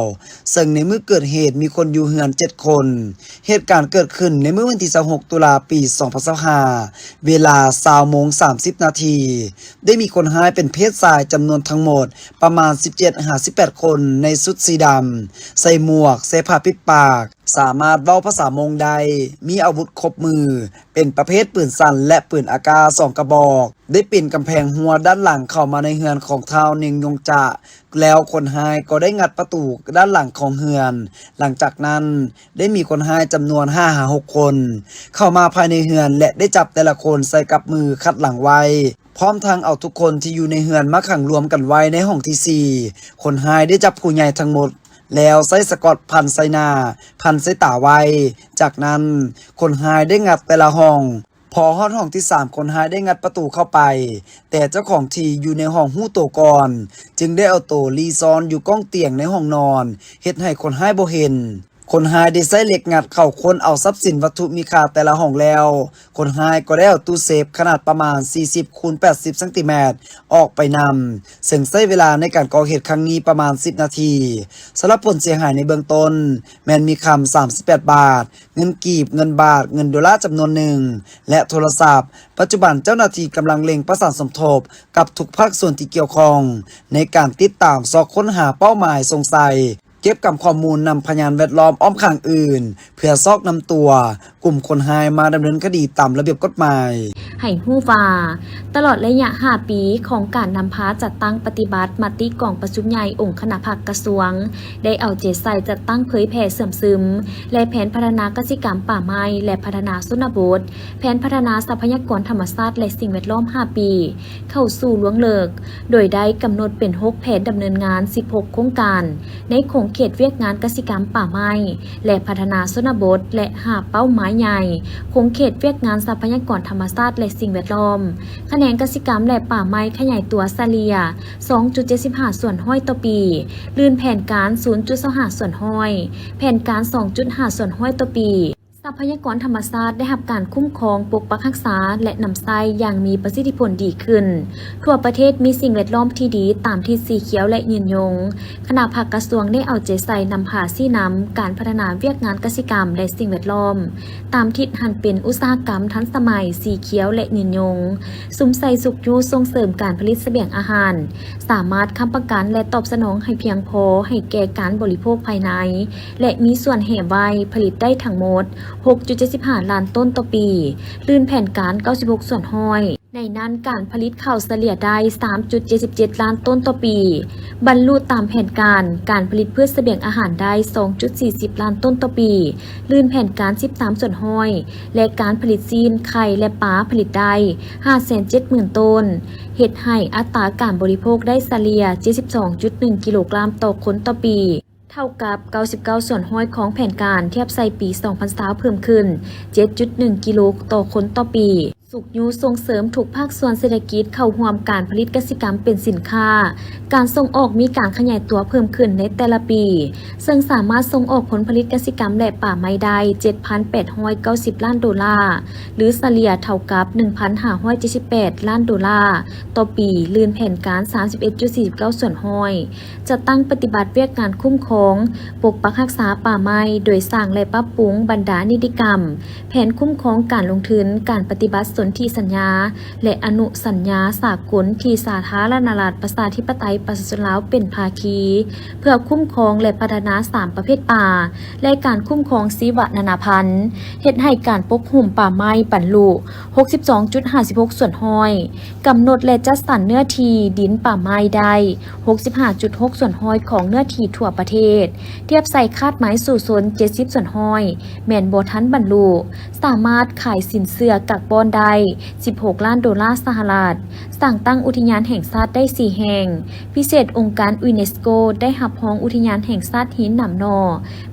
ເຊິ່ງໃນມື້ເກີດເຫດມີຄົນຢູ່ເຮືອນເຈັດຄົນ. ເຫດການເກີດຂຶ້ນໃນມື້ວັນທີຊາວຫົກ ຕຸລາ ປີສອງພັນຊາວຫ້າ ເວລາຊາວໂມງສາມສິບນາທີ, ໄດ້ມີຄົນຮ້າຍເປັນເພດຊາຍຈຳນວນທັງໝົດປະມານສິບເຈັດຫາສິບແປດຄົນ ໃນຊຸດສີດຳ, ໃສ່ໝວກ, ໃສ່ຜ້າປິດປາກ, ສາມາດເວົ້າພາສາມົ້ງໄດ້, ມີອາວຸດຄົບມື ເປັນປະເພດປືນສັ້ນ ແລະ ປືນອາກາສອງກະບອກ, ໄດ້ປີນກຳແພງຮົ້ວດ້ານຫຼັງເຂົ້າມາໃນເຮືອນຂອງທ້າວ ເນັງ ຍົງຈະ ແລ້ວຄົນຮ້າຍກໍໄດ້ງັດປະຕູດ້ານຫຼັງຂອງເຮືອນ. ຫຼັງຈາກນັ້ນ ໄດ້ມີຄົນຮ້າຍຈຳນວນຫ້າຫາຫົກຄົນ ເຂົ້າມາພາຍໃນເຮືອນ ແລະ ໄດ້ຈັບແຕ່ລະຄົນໃສ່ກັບມືຄັດຫຼັງໄວ້, ພ້ອມທັງເອົາທຸກຄົນທີ່ຢູ່ໃນເຮືອນມາຂັງລວມກັນໄວ້ໃນຫ້ອງທີສີ່. ຄົນຮ້າຍໄດ້ຈັບຜູ້ໃຫຍ່ທັງໝົດ ແລ້ວໃຊ້ສະກອດພັນໃສ່ໜ້າ, ພັນໃສ່ຕາໄວ້. ຈາກນັ້ນ ຄົນຮ້າຍໄດ້ງັດແຕ່ລະຫ້ອງ, ພໍຮອດຫ້ອງທີສາມ ຄົນຮ້າຍໄດ້ງັດປະຕູເຂົ້າໄປ, ແຕ່ເຈົ້າຂອງທີ່ຢູ່ໃນຫ້ອງຮູ້ໂຕກ່ອນ, ຈຶ່ງໄດ້ເອົາໂຕລີ້ຊ່ອນຢູ່ກ້ອງຕຽງໃນຫ້ອງນອນ, ເຮັດໃຫ້ຄົນຮ້າຍບໍ່ເຫັນ. ຄົນຮ້າຍໄດ້ໃຊ້ເຫຼັກງັດເຂົ້າຄົ້ນເອົາຊັບສິນວັດຖຸມີຄ່າແຕ່ລະຫ້ອງແລ້ວ, ຄົນຮ້າຍກໍໄດ້ເອົາຕູ້ເຊຟຂະໜາດປະມານ ສີ່ສິບ ຄູນ ແປດສິບ ຊັງຕີແມັດ ອອກໄປນຳ, ເຊິ່ງໃຊ້ເວລາໃນການກໍ່ເຫດຄັ້ງນີ້ປະມານ ສິບ ນາທີ. ສຳລັບຜົນເສຍຫາຍໃນເບື້ອງຕົ້ນ ແມ່ນມີຄຳ ສາມສິບແປດ ບາດ, ເງິນກີບ, ເງິນບາດ, ເງິນໂດລາຈຳນວນໜຶ່ງ ແລະ ໂທລະສັບ. ປັດຈຸບັນເຈົ້າໜ້າທີ່ກຳລັງເລັ່ງປະສານສົມທົບກັບທຸກພາກສ່ວນທີ່ກ່ຽວຂ້ອງ ໃນການຕິດຕາມຊອກຄົ້ນຫາເປົ້າໝາຍສົງໄສ, ເກັບກຳຂໍ້ມູນນຳພະຍານແວດລ້ອມອ້ອມຂ້າງອື່ນ ເພື່ອຊອກນຳຕົວກຸ່ມຄົນຮ້າຍມາດຳເນີນຄະດີຕາມລະບຽບກົດໝາຍ. ໃຫ້ຮູ້ວ່າ ຕະຫຼອດໄລຍະຫ້າປີຂອງການນຳພາຈັດຕັ້ງປະຕິບັດມະຕິກອງປະຊຸມໃຫຍ່ອົງຄະນະພັກກະຊວງ ໄດ້ເອົາໃຈໃສ່ຈັດຕັ້ງເຜີຍແຜ່ເຊື່ອມຊຶມ ແລະ ແຜນພັດທະນາກະສິກຳປ່າໄມ້ ແລະ ພັດທະນາຊົນນະບົດ, ແຜນພັດທະນາຊັບພະຍາກອນທຳມະຊາດ ແລະ ສິ່ງແວດລ້ອມຫ້າປີ ເຂົ້າສູ່ລວງເລິກ, ໂດຍໄດ້ກຳນົດເປັນຫົກແຜນດຳເນີນງານ ສິບຫົກໂຄງການ ໃນຂົງເຂດວຽກງານກະສິກຳ, ປ່າໄມ້ ແລະ ພັດທະນາຊົນນະບົດ ແລະ ຫ້າເປົ້າໝາຍໃຫຍ່ ຂົງເຂດວຽກງານຊັບພະຍາກອນທຳມະຊາດ ແລະ ສິ່ງແວດລ້ອມ. ຂະແໜງກະສິກຳ ແລະ ປ່າໄມ້ຂະຫຍາຍຕົວສະເລ່ຍ ສອງຈຸດເຈັດສິບຫ້າສ່ວນຮ້ອຍຕໍ່ປີ, ລື່ນແຜນການ ສູນຈຸດຊາວຫ້າສ່ວນຮ້ອຍ, ແຜນການ ສອງຈຸດຫ້າສ່ວນຮ້ອຍຕໍ່ປີ. ຊັບພະຍາກອນທຳມະຊາດໄດ້ຮັບການຄຸ້ມຄອງປົກປັກຮັກສາ ແລະ ນຳໃຊ້ຢ່າງມີປະສິດທິຜົນດີຂຶ້ນ. ທົ່ວປະເທດມີສິ່ງແວດລ້ອມທີ່ດີຕາມທິດສີຂຽວ ແລະ ຍືນຍົງ. ຄະນະພັກກະຊວງໄດ້ເອົາໃຈໃສ່ນຳພາຊີ້ນຳການພັດທະນາວຽກງານກະສິກຳ ແລະ ສິ່ງແວດລ້ອມ ຕາມທິດຫັນເປັນອຸດສາຫະກຳທັນສະໄໝ, ສີຂຽວ ແລະ ຍືນຍົງ, ສຸມໃສ່ຊຸກຍູ້ສົ່ງເສີມການຜະລິດສະບຽງອາຫານ, ສາມາດຄ້ຳປະກັນ ແລະ ຕອບສະໜອງໃຫ້ພຽງພໍໃຫ້ແກ່ການບໍລິໂພກພາຍໃນ ແລະ ມີສ່ວນແຫ່ໄວ້ຜະລິດໄດ້ທັງໝົດ ຫົກຈຸດເຈັດສິບຫ້າລ້ານໂຕນຕໍ່ປີ, ລື່ນແຜນການ ເກົ້າສິບຫົກສ່ວນຮ້ອຍ. ໃນນັ້ນການຜະລິດເຂົ້າສະເລ່ຍໄດ້ ສາມຈຸດເຈັດສິບເຈັດລ້ານໂຕນຕໍ່ປີ, ບັນລຸຕາມແຜນການ, ການຜະລິດພືດສະບຽງອາຫານໄດ້ ສອງຈຸດສີ່ສິບລ້ານໂຕນຕໍ່ປີ, ລື່ນແຜນການ ສິບສາມສ່ວນຮ້ອຍ ແລະ ການຜະລິດຊີ້ນ, ໄຂ່ ແລະ ປາຜະລິດໄດ້ ຫ້າແສນເຈັດໝື່ນໂຕນ, ເຮັດໃຫ້ອັດຕາການບໍລິໂພກໄດ້ສະເລ່ຍ ເຈັດສິບສອງຈຸດໜຶ່ງກິໂລກຣາມຕໍ່ຄົນຕໍ່ປີ. ເທົ່າກັບ ເກົ້າສິບເກົ້າສ່ວນຮ້ອຍຂອງແຜນການ, ທຽບໃສ່ປີສອງພັນຊາວ ເພີ່ມຂຶ້ນ ເຈັດຈຸດໜຶ່ງກິໂລຕໍ່ຄົນຕໍ່ປີ. ຊຸກຍູ້ສົ່ງເສີມທຸກພາກສ່ວນເສດຖະກິດເຂົ້າຮ່ວມການຜະລິດກະສິກຳເປັນສິນຄ້າ. ການສົ່ງອອກມີການຂະຫຍາຍຕົວເພີ່ມຂຶ້ນໃນແຕ່ລະປີ, ເຊິ່ງສາມາດສົ່ງອອກຜົນຜະລິດກະສິກຳ ແລະ ປ່າໄມ້ໄດ້ ເຈັດພັນແປດຮ້ອຍເກົ້າສິບລ້ານໂດລາ, ຫຼື ສະເລ່ຍເທົ່າກັບ ໜຶ່ງພັນຫ້າຮ້ອຍເຈັດສິບແປດລ້ານໂດລາຕໍ່ປີ, ລື່ນແຜນການ ສາມສິບເອັດຈຸດສີ່ສິບເກົ້າສ່ວນຮ້ອຍ. ຈັດຕັ້ງປະຕິບັດວຽກງານຄຸ້ມຄອງ, ປົກປັກຮັກສາປ່າໄມ້ ໂດຍສ້າງ ແລະ ປັບປຸງບັນດານິຕິກຳ, ແຜນຄຸ້ມຄອງການລົງທຶນ, ການປະຕິບັດສົນທິສັນຍາ ແລະ ອະນຸສັນຍາສາກົນທີ່ສາທາລະນະລັດ ປະຊາທິປະໄຕ ປະຊາຊົນລາວເປັນພາຄີ, ເພື່ອຄຸ້ມຄອງ ແລະ ພັດທະນາສາມປະເພດປ່າ ແລະ ການຄຸ້ມຄອງຊີວະນານາພັນ, ເຮັດໃຫ້ການປົກຫຸ້ມປ່າໄມ້ບັນລຸ ຫົກສິບສອງຈຸດຫ້າສິບຫົກສ່ວນຮ້ອຍ, ກຳນົດ ແລະ ຈັດສັນເນື້ອທີ່ດິນປ່າໄມ້ໄດ້ ຫົກສິບຫ້າຈຸດຫົກສ່ວນຮ້ອຍຂອງເນື້ອທີ່ທົ່ວປະເທດ, ທຽບໃສ່ຄາດໝາຍສູ້ຊົນ ເຈັດສິບສ່ວນຮ້ອຍ ແມ່ນບໍ່ທັນບັນລຸ, ສາມາດຂາຍສິນເຊື່ອກັກບ່ອນໄດ້ ສິບຫົກລ້ານໂດລາສະຫະລັດ, ສ້າງຕັ້ງອຸທິຍານແຫ່ງຊາດໄດ້ສີ່ແຫ່ງ, ພິເສດອົງການຢູເນສໂກໄດ້ຮັບຮອງອຸທິຍານແຫ່ງຊາດຫີນໜາມໜໍ່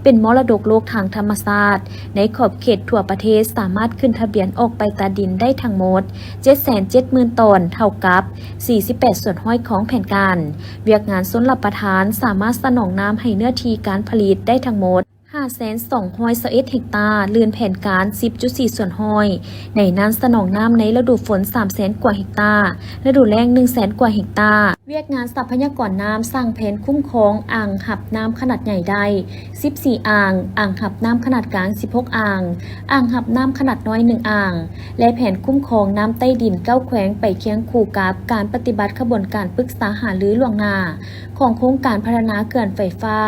ເປັນມໍລະດົກໂລກທາງທຳມະຊາດ ໃນຂອບເຂດທົ່ວປະເທດ ສາມາດຂຶ້ນທະບຽນອອກໃບຕາດິນໄດ້ທັງໝົດ ເຈັດແສນເຈັດໝື່ນຕອນ, ເທົ່າກັບ ສີ່ສິບແປດສ່ວນຮ້ອຍຂອງແຜນການ. ວຽກງານຊົນລະປະທານສາມາດສະໜອງນ້ຳໃຫ້ເນື້ອທີ່ການຜະລິດໄດ້ທັງໝົດ ຫ້າແສນສອງຮ້ອຍຊາວເອັດເຮັກຕາ, ລື່ນແຜນການ ສິບຈຸດສີ່ສ່ວນຮ້ອຍ, ໃນນັ້ນສະໜອງນ້ຳໃນລະດູຝົນ ສາມແສນກວ່າເຮັກຕາ, ລະດູແລ້ງ ໜຶ່ງແສນກວ່າເຮັກຕາ. ວຽກງານຊັບພະຍາກອນນ້ຳ ສ້າງແຜນຄຸ້ມຄອງອ່າງຮັບນ້ຳຂະໜາດໃຫຍ່ໄດ້ ສິບສີ່ອ່າງ, ອ່າງຮັບນ້ຳຂະໜາດກາງ ສິບຫົກອ່າງ, ອ່າງຮັບນ້ຳຂະໜາດນ້ອຍ ໜຶ່ງອ່າງ ແລະ ແຜນຄຸ້ມຄອງນ້ຳໃຕ້ດິນ ເກົ້າແຂວງ ໄປຄຽງຄູ່ກັບການປະຕິບັດຂະບວນການປຶກສາຫາລືລ່ວງໜ້າຂອງໂຄງການພັດທະນາເຂື່ອນໄຟຟ້າ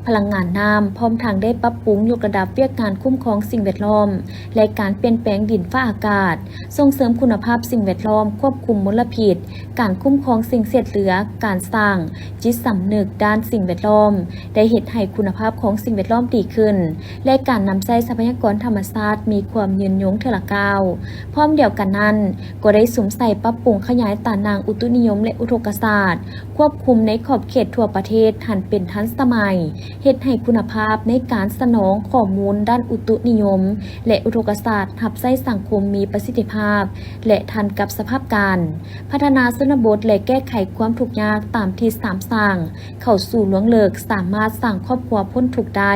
ພະລັງງານນ້ຳ, ພ້ອມທັງໄດ້ປັບປຸງຍົກລະດັບວຽກງານຄຸ້ມຄອງສິ່ງແວດລ້ອມ ແລະ ການປ່ຽນແປງດິນຟ້າອາກາດ, ສົ່ງເສີມຄຸນນະພາບສິ່ງແວດລ້ອມ, ຄວບຄຸມມົນລະພິດ, ການຄຸ້ມຄອງສິ່ງເສດເຫຼືອ, ການສ້າງຈິດສຳນຶກດ້ານສິ່ງແວດລ້ອມ ໄດ້ເຮັດໃຫ້ຄຸນນະພາບຂອງສິ່ງແວດລ້ອມດີຂຶ້ນ ແລະ ການນຳໃຊ້ຊັບພະຍາກອນທຳມະຊາດມີຄວາມຍືນຍົງເທື່ອລະກ້າວ. ພ້ອມດຽວກັນນັ້ນ, ກໍໄດ້ສຸມໃສ່ປັບປຸງຂະຫຍາຍຕາໜ່າງອຸຕຸນິຍົມ ແລະ ອຸທົກກະສາດ, ຄວບຄຸມໃນຂອບເຂດທົ່ວປະເທດ ຫັນເປັນທັນສະໄໝ, ເຮັດໃຫ້ຄຸນນະພາບໃນການສະໜອງຂໍ້ມູນດ້ານອຸຕຸນິຍົມ ແລະ ອຸທົກກະສາດຮັບໃຊ້ສັງຄົມມີປະສິດທິພາບ ແລະ ທັນກັບສະພາບການ. ພັດທະນາຊົນນະບົດ ແລະ ແກ້ໄຂຄວາມທຸກຍາກຕາມທິດສາມສ້າງ ເຂົ້າສູ່ລວງເລິກ ສາມາດສ້າງຄອບຄົວພົ້ນທຸກໄດ້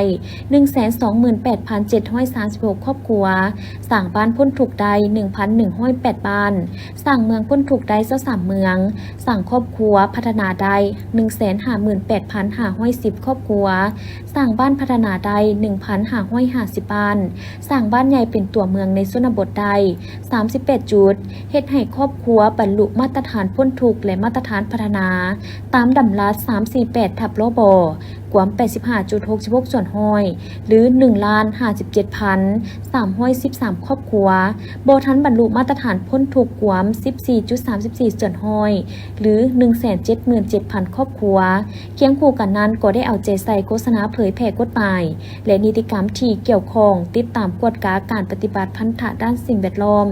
ໜຶ່ງແສນສອງໝື່ນແປດພັນເຈັດຮ້ອຍສາມສິບຫົກຄອບຄົວ, ສ້າງບ້ານພົ້ນທຸກໄດ້ ໜຶ່ງພັນໜຶ່ງຮ້ອຍແປດບ້ານ, ສ້າງເມືອງພົ້ນທຸກໄດ້ ຊາວສາມເມືອງ, ສ້າງຄອບຄົວພັດທະນາໄດ້ ໜຶ່ງແສນຫ້າໝື່ນແປດພັນຫ້າຮ້ອຍສິບຄອບຄົວ, ສ້າງບ້ານພັດທະນາໄດ້ ໜຶ່ງພັນຫ້າຮ້ອຍຫ້າສິບບ້ານ, ສ້າງບ້ານໃຫຍ່ເປັນຕົວເມືອງໃນຊົນນະບົດໄດ້ ສາມສິບແປດຈຸດ, ເຮັດໃຫ້ຄອບຄົວບັນລຸມາດຕະຖານພົ້ນທຸກ ແລະ ມາດຕະຖານພັດທະນາ ຕາມດຳລັດສາມສີ່ແປດທັບ ລບ ກວມແປດສິບຫ້າຈຸດຫົກສິບຫົກສ່ວນຮ້ອຍ ຫຼື ໜຶ່ງລ້ານຫ້າສິບເຈັດພັນສາມຮ້ອຍສິບສາມຄອບຄົວ, ບໍ່ທັນບັນລຸມາດຕະຖານພົ້ນທຸກ ກວມສິບສີ່ຈຸດສາມສິບສີ່ສ່ວນຮ້ອຍ ຫຼື ໜຶ່ງແສນເຈັດໝື່ນເຈັດພັນຄອບຄົວ. ຄຽງຄູ່ກັນນັ້ນ ກໍໄດ້ເອົາໃຈໃສ່ໂຄສະນາເຜີຍແຜ່ກົດໝາຍ ແລະ ນິຕິກຳທີ່ກ່ຽວຂ້ອງ, ຕິດຕາມກວດກາການປະຕິບັດພັນທະດ້ານສິ່ງແວດລ້ອມ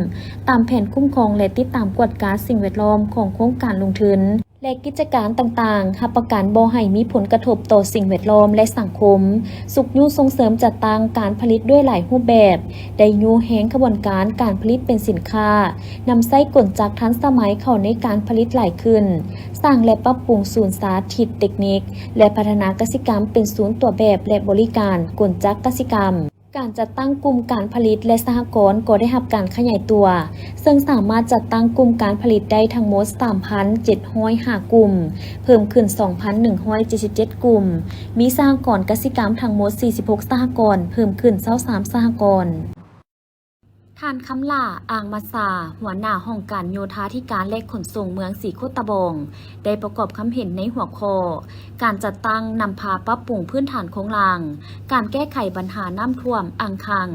ຕາມແຜນຄຸ້ມຄອງ ແລະ ຕິດຕາມກວດກາສິ່ງແວດລ້ອມຂອງໂຄງການລົງທຶນ ແລະ ກິດຈະການຕ່າງໆ, ຮັບປະກັນບໍ່ໃຫ້ມີຜົນກະທົບຕໍ່ສິ່ງແວດລ້ອມ ແລະ ສັງຄົມ, ຊຸກຍູ້ສົ່ງເສີມຈັດຕັ້ງການຜະລິດດ້ວຍຫຼາຍຮູບແບບ, ໄດ້ຍູ້ແຮງຂະບວນການການຜະລິດເປັນສິນຄ້າ, ນຳໃຊ້ກົນຈັກທັນສະໄໝເຂົ້າໃນການຜະລິດຫຼາຍຂຶ້ນ, ສ້າງ ແລະ ປັບປຸງສູນສາທິດເຕັກນິກ ແລະ ພັດທະນາກະສິກຳເປັນສູນຕົວແບບ ແລະ ບໍລິການກົນຈັກກະສິກຳ. ການຈັດຕັ້ງກຸ່ມການຜະລິດ ແລະ ສະຫະກອນກໍໄດ້ຮັບການຂະຫຍາຍຕົວ, ເຊິ່ງສາມາດຈັດຕັ້ງກຸ່ມການຜະລິດໄດ້ທັງໝົດ ສາມພັນເຈັດຮ້ອຍຫ້າກຸ່ມ, ເພີ່ມຂຶ້ນ ສອງພັນໜຶ່ງຮ້ອຍເຈັດສິບເຈັດກຸ່ມ, ມີສະຫະກອນກະສິກຳທັງໝົດ ສີ່ສິບຫົກສະຫະກອນ, ເພີ່ມຂຶ້ນ ຊາວສາມສະຫະກອນ. ທ່ານ ຄຳຫຼ້າ ອ່າງມາຊາ ຫົວໜ້າຫ້ອງການໂຍທາທິການ ແລະ ຂົນສົ່ງເມືອງສີໂຄດຕະບອງ ໄດ້ປະກອບຄຳເຫັນໃນຫົວຂໍ້ ການຈັດຕັ້ງນຳພາປັບປຸງພື້ນຖານໂຄງລ່າງ, ການແກ້ໄຂບັນຫານ້ຳຖ້ວມອ່າງຄັງ,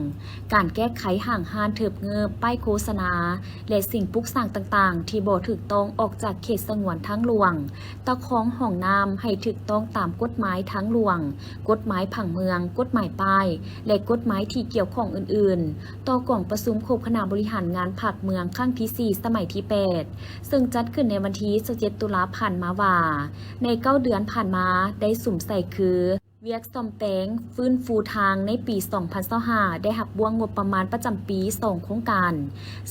ການແກ້ໄຂຫ້າງຮ້ານເທີບເງີບ, ປ້າຍໂຄສະນາ ແລະ ສິ່ງປຸກສ້າງຕ່າງໆ ທີ່ບໍ່ຖືກຕ້ອງອອກຈາກເຂດສະຫງວນທາງຫຼວງ, ຕະຄອງຮ່ອງນ້ຳໃຫ້ຖືກຕ້ອງຕາມກົດໝາຍທາງຫຼວງ, ກົດໝາຍຜັງເມືອງ, ກົດໝາຍປ້າຍ ແລະ ກົດໝາຍທີ່ກ່ຽວຂ້ອງອື່ນໆ ຕໍ່ກອງປະຊຸມຄົບຄະນະບໍລິຫານງານພັກເມືອງຄັ້ງທີສີ່ ສະໄໝທີແປດ ເຊິ່ງຈັດຂຶ້ນໃນວັນທີຊາວເຈັດ ຕຸລາຜ່ານມາວ່າ ໃນເກົ້າເດືອນຜ່ານມາໄດ້ສຸມໃສ່ຄື ວຽກສ້ອມແປງ, ຟື້ນຟູທາງໃນປີສອງພັນຊາວຫ້າ ໄດ້ຮັບບ້ວງງົບປະມານປະຈຳປີສອງໂຄງການ.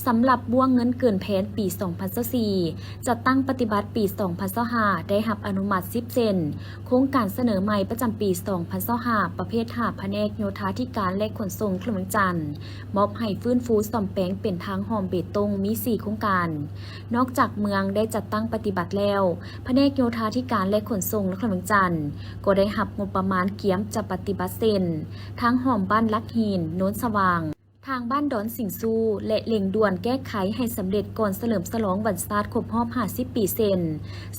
ສຳລັບບ້ວງເງິນເກີນແຜນປີສອງພັນຊາວສີ່ ຈັດຕັ້ງປະຕິບັດປີສອງພັນຊາວຫ້າ ໄດ້ຮັບອະນຸມັດສິບເສັ້ນ. ໂຄງການສະເໜີໃໝ່ປະຈຳປີສອງພັນຊາວຫ້າ ປະເພດຫ້າ ພະແນກໂຍທາທິການ ແລະ ຂົນສົ່ງນະຄອນຫຼວງວຽງຈັນ ມອບໃຫ້ຟື້ນຟູສ້ອມແປງເປັນທາງຮ່ອມເບຕົງມີສີ່ໂຄງການ. ນອກຈາກເມືອງໄດ້ຈັດຕັ້ງປະຕິບັດແລ້ວ, ພະແນກໂຍທາທິການ ແລະ ຂົນສົ່ງນະຄອນຫຼວງວຽງຈັນ ກໍໄດ້ຮັບງົບປະມານກຽມຈະປະຕິບັດເຊັ່ນ ທາງຮ່ອມບ້ານຫຼັກຫີນ, ໂນນສະຫວ່າງ, ທາງບ້ານດອນສິງຊູ ແລະ ເລັ່ງດ່ວນແກ້ໄຂໃຫ້ສຳເລັດກ່ອນສະເຫຼີມສະຫຼອງວັນຊາດຄົບຮອບຫ້າສິບປີເຊັ່ນ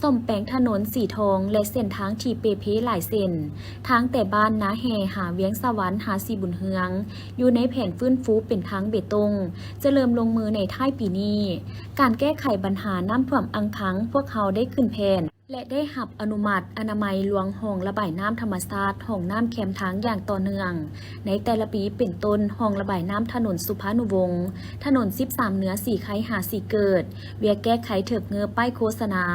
ສ້ອມແປງຖະໜົນສີທອງ ແລະ ເສັ້ນທາງທີ່ເປ່ເພຫຼາຍເສັ້ນ, ທາງແຕ່ບ້ານນາແຮ່ຫາວຽງສະຫວັນ ຫາສີບຸນເຮືອງ ຢູ່ໃນແຜນຟື້ນຟູເປັນທາງເບຕົງ ຈະເລີ່ມລົງມືໃນທ້າຍປີນີ້. ການແກ້ໄຂບັນຫານ້ຳຖ້ວມອ່າງຄັງ ພວກເຮົາໄດ້ຂຶ້ນແຜນ ແລະ ໄດ້ຮັບອະນຸມັດອະນາໄມລວງຮ່ອງລະບາຍນ້ຳທຳມະຊາດ, ຮ່ອງນ້ຳແຄມທາງຢ່າງຕໍ່ເນື່ອງໃນແຕ່ລະປີ ເປັນຕົ້ນ ຮ່ອງລະບາຍນ້ຳຖະໜົນສຸພານຸວົງ, ຖະໜົນສິບສາມເໜືອ ສີໄຄ ຫາສີເກີດ, ວຽກແກ້ໄຂເທີບເງີບປ້າຍໂຄສະນາ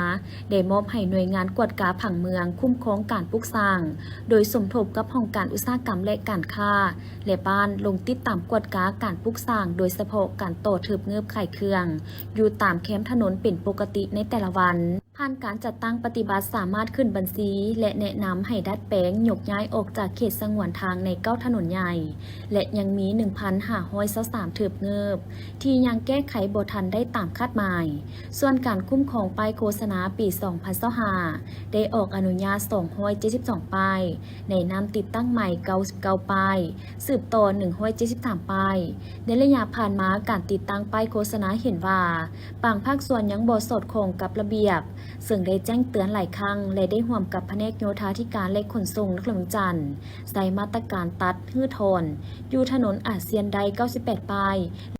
ໄດ້ມອບໃຫ້ໜ່ວຍງານກວດກາຜັງເມືອງຄຸ້ມຄອງການປຸກສ້າງ ໂດຍສົມທົບກັບຫ້ອງການອຸດສາຫະກຳ ແລະ ການຄ້າ ແລະ ບ້ານ ລົງຕິດຕາມກວດກາການປຸກສ້າງ ໂດຍສະເພາະການຕໍ່ເທີບເງີບຂາຍເຄື່ອງ ຢູ່ຕາມແຄມຖະໜົນເປັນປົກກະຕິໃນແຕ່ລະວັນ. ຜ່ານການຈັດຕັ້ງປະຕິບັດ ສາມາດຂຶ້ນບັນຊີ ແລະ ແນະນຳໃຫ້ດັດແປງຍົກຍ້າຍອອກຈາກເຂດສະຫງວນທາງໃນເກົ້າຖະໜົນໃຫຍ່ ແລະ ຍັງມີໜຶ່ງພັນຫ້າຮ້ອຍຊາວສາມເທີບເງີບ ທີ່ຍັງແກ້ໄຂບໍ່ທັນໄດ້ຕາມຄາດໝາຍ. ສ່ວນການຄຸ້ມຄອງປ້າຍໂຄສະນາປີສອງພັນຊາວຫ້າ ໄດ້ອອກອະນຸຍາດສອງຮ້ອຍເຈັດສິບສອງປ້າຍ, ແນະນຳຕິດຕັ້ງໃໝ່ເກົ້າສິບເກົ້າປ້າຍ, ສືບຕໍ່ໜຶ່ງຮ້ອຍເຈັດສິບສາມປ້າຍ. ໃນໄລຍະຜ່ານມາ, ການຕິດຕັ້ງປ້າຍໂຄສະນາເຫັນວ່າ ບາງພາກສ່ວນຍັງບໍ່ສອດຄ່ອງກັບລະບຽບ, ເຊິ່ງໄດ້ແຈ້ງເຕືອນຫຼາຍຄັ້ງ ແລະ ໄດ້ຮ່ວມກັບພະແນກໂຍທາທິການ ແລະ ຂົນສົ່ງນະຄອນຫຼວງວຽງຈັນ ໃຊ້ມາດຕະການຕັດ, ຮື້ຖອນ ຢູ່ຖະໜົນອາຊຽນໄດ້ເກົ້າສິບແປດປ້າຍ,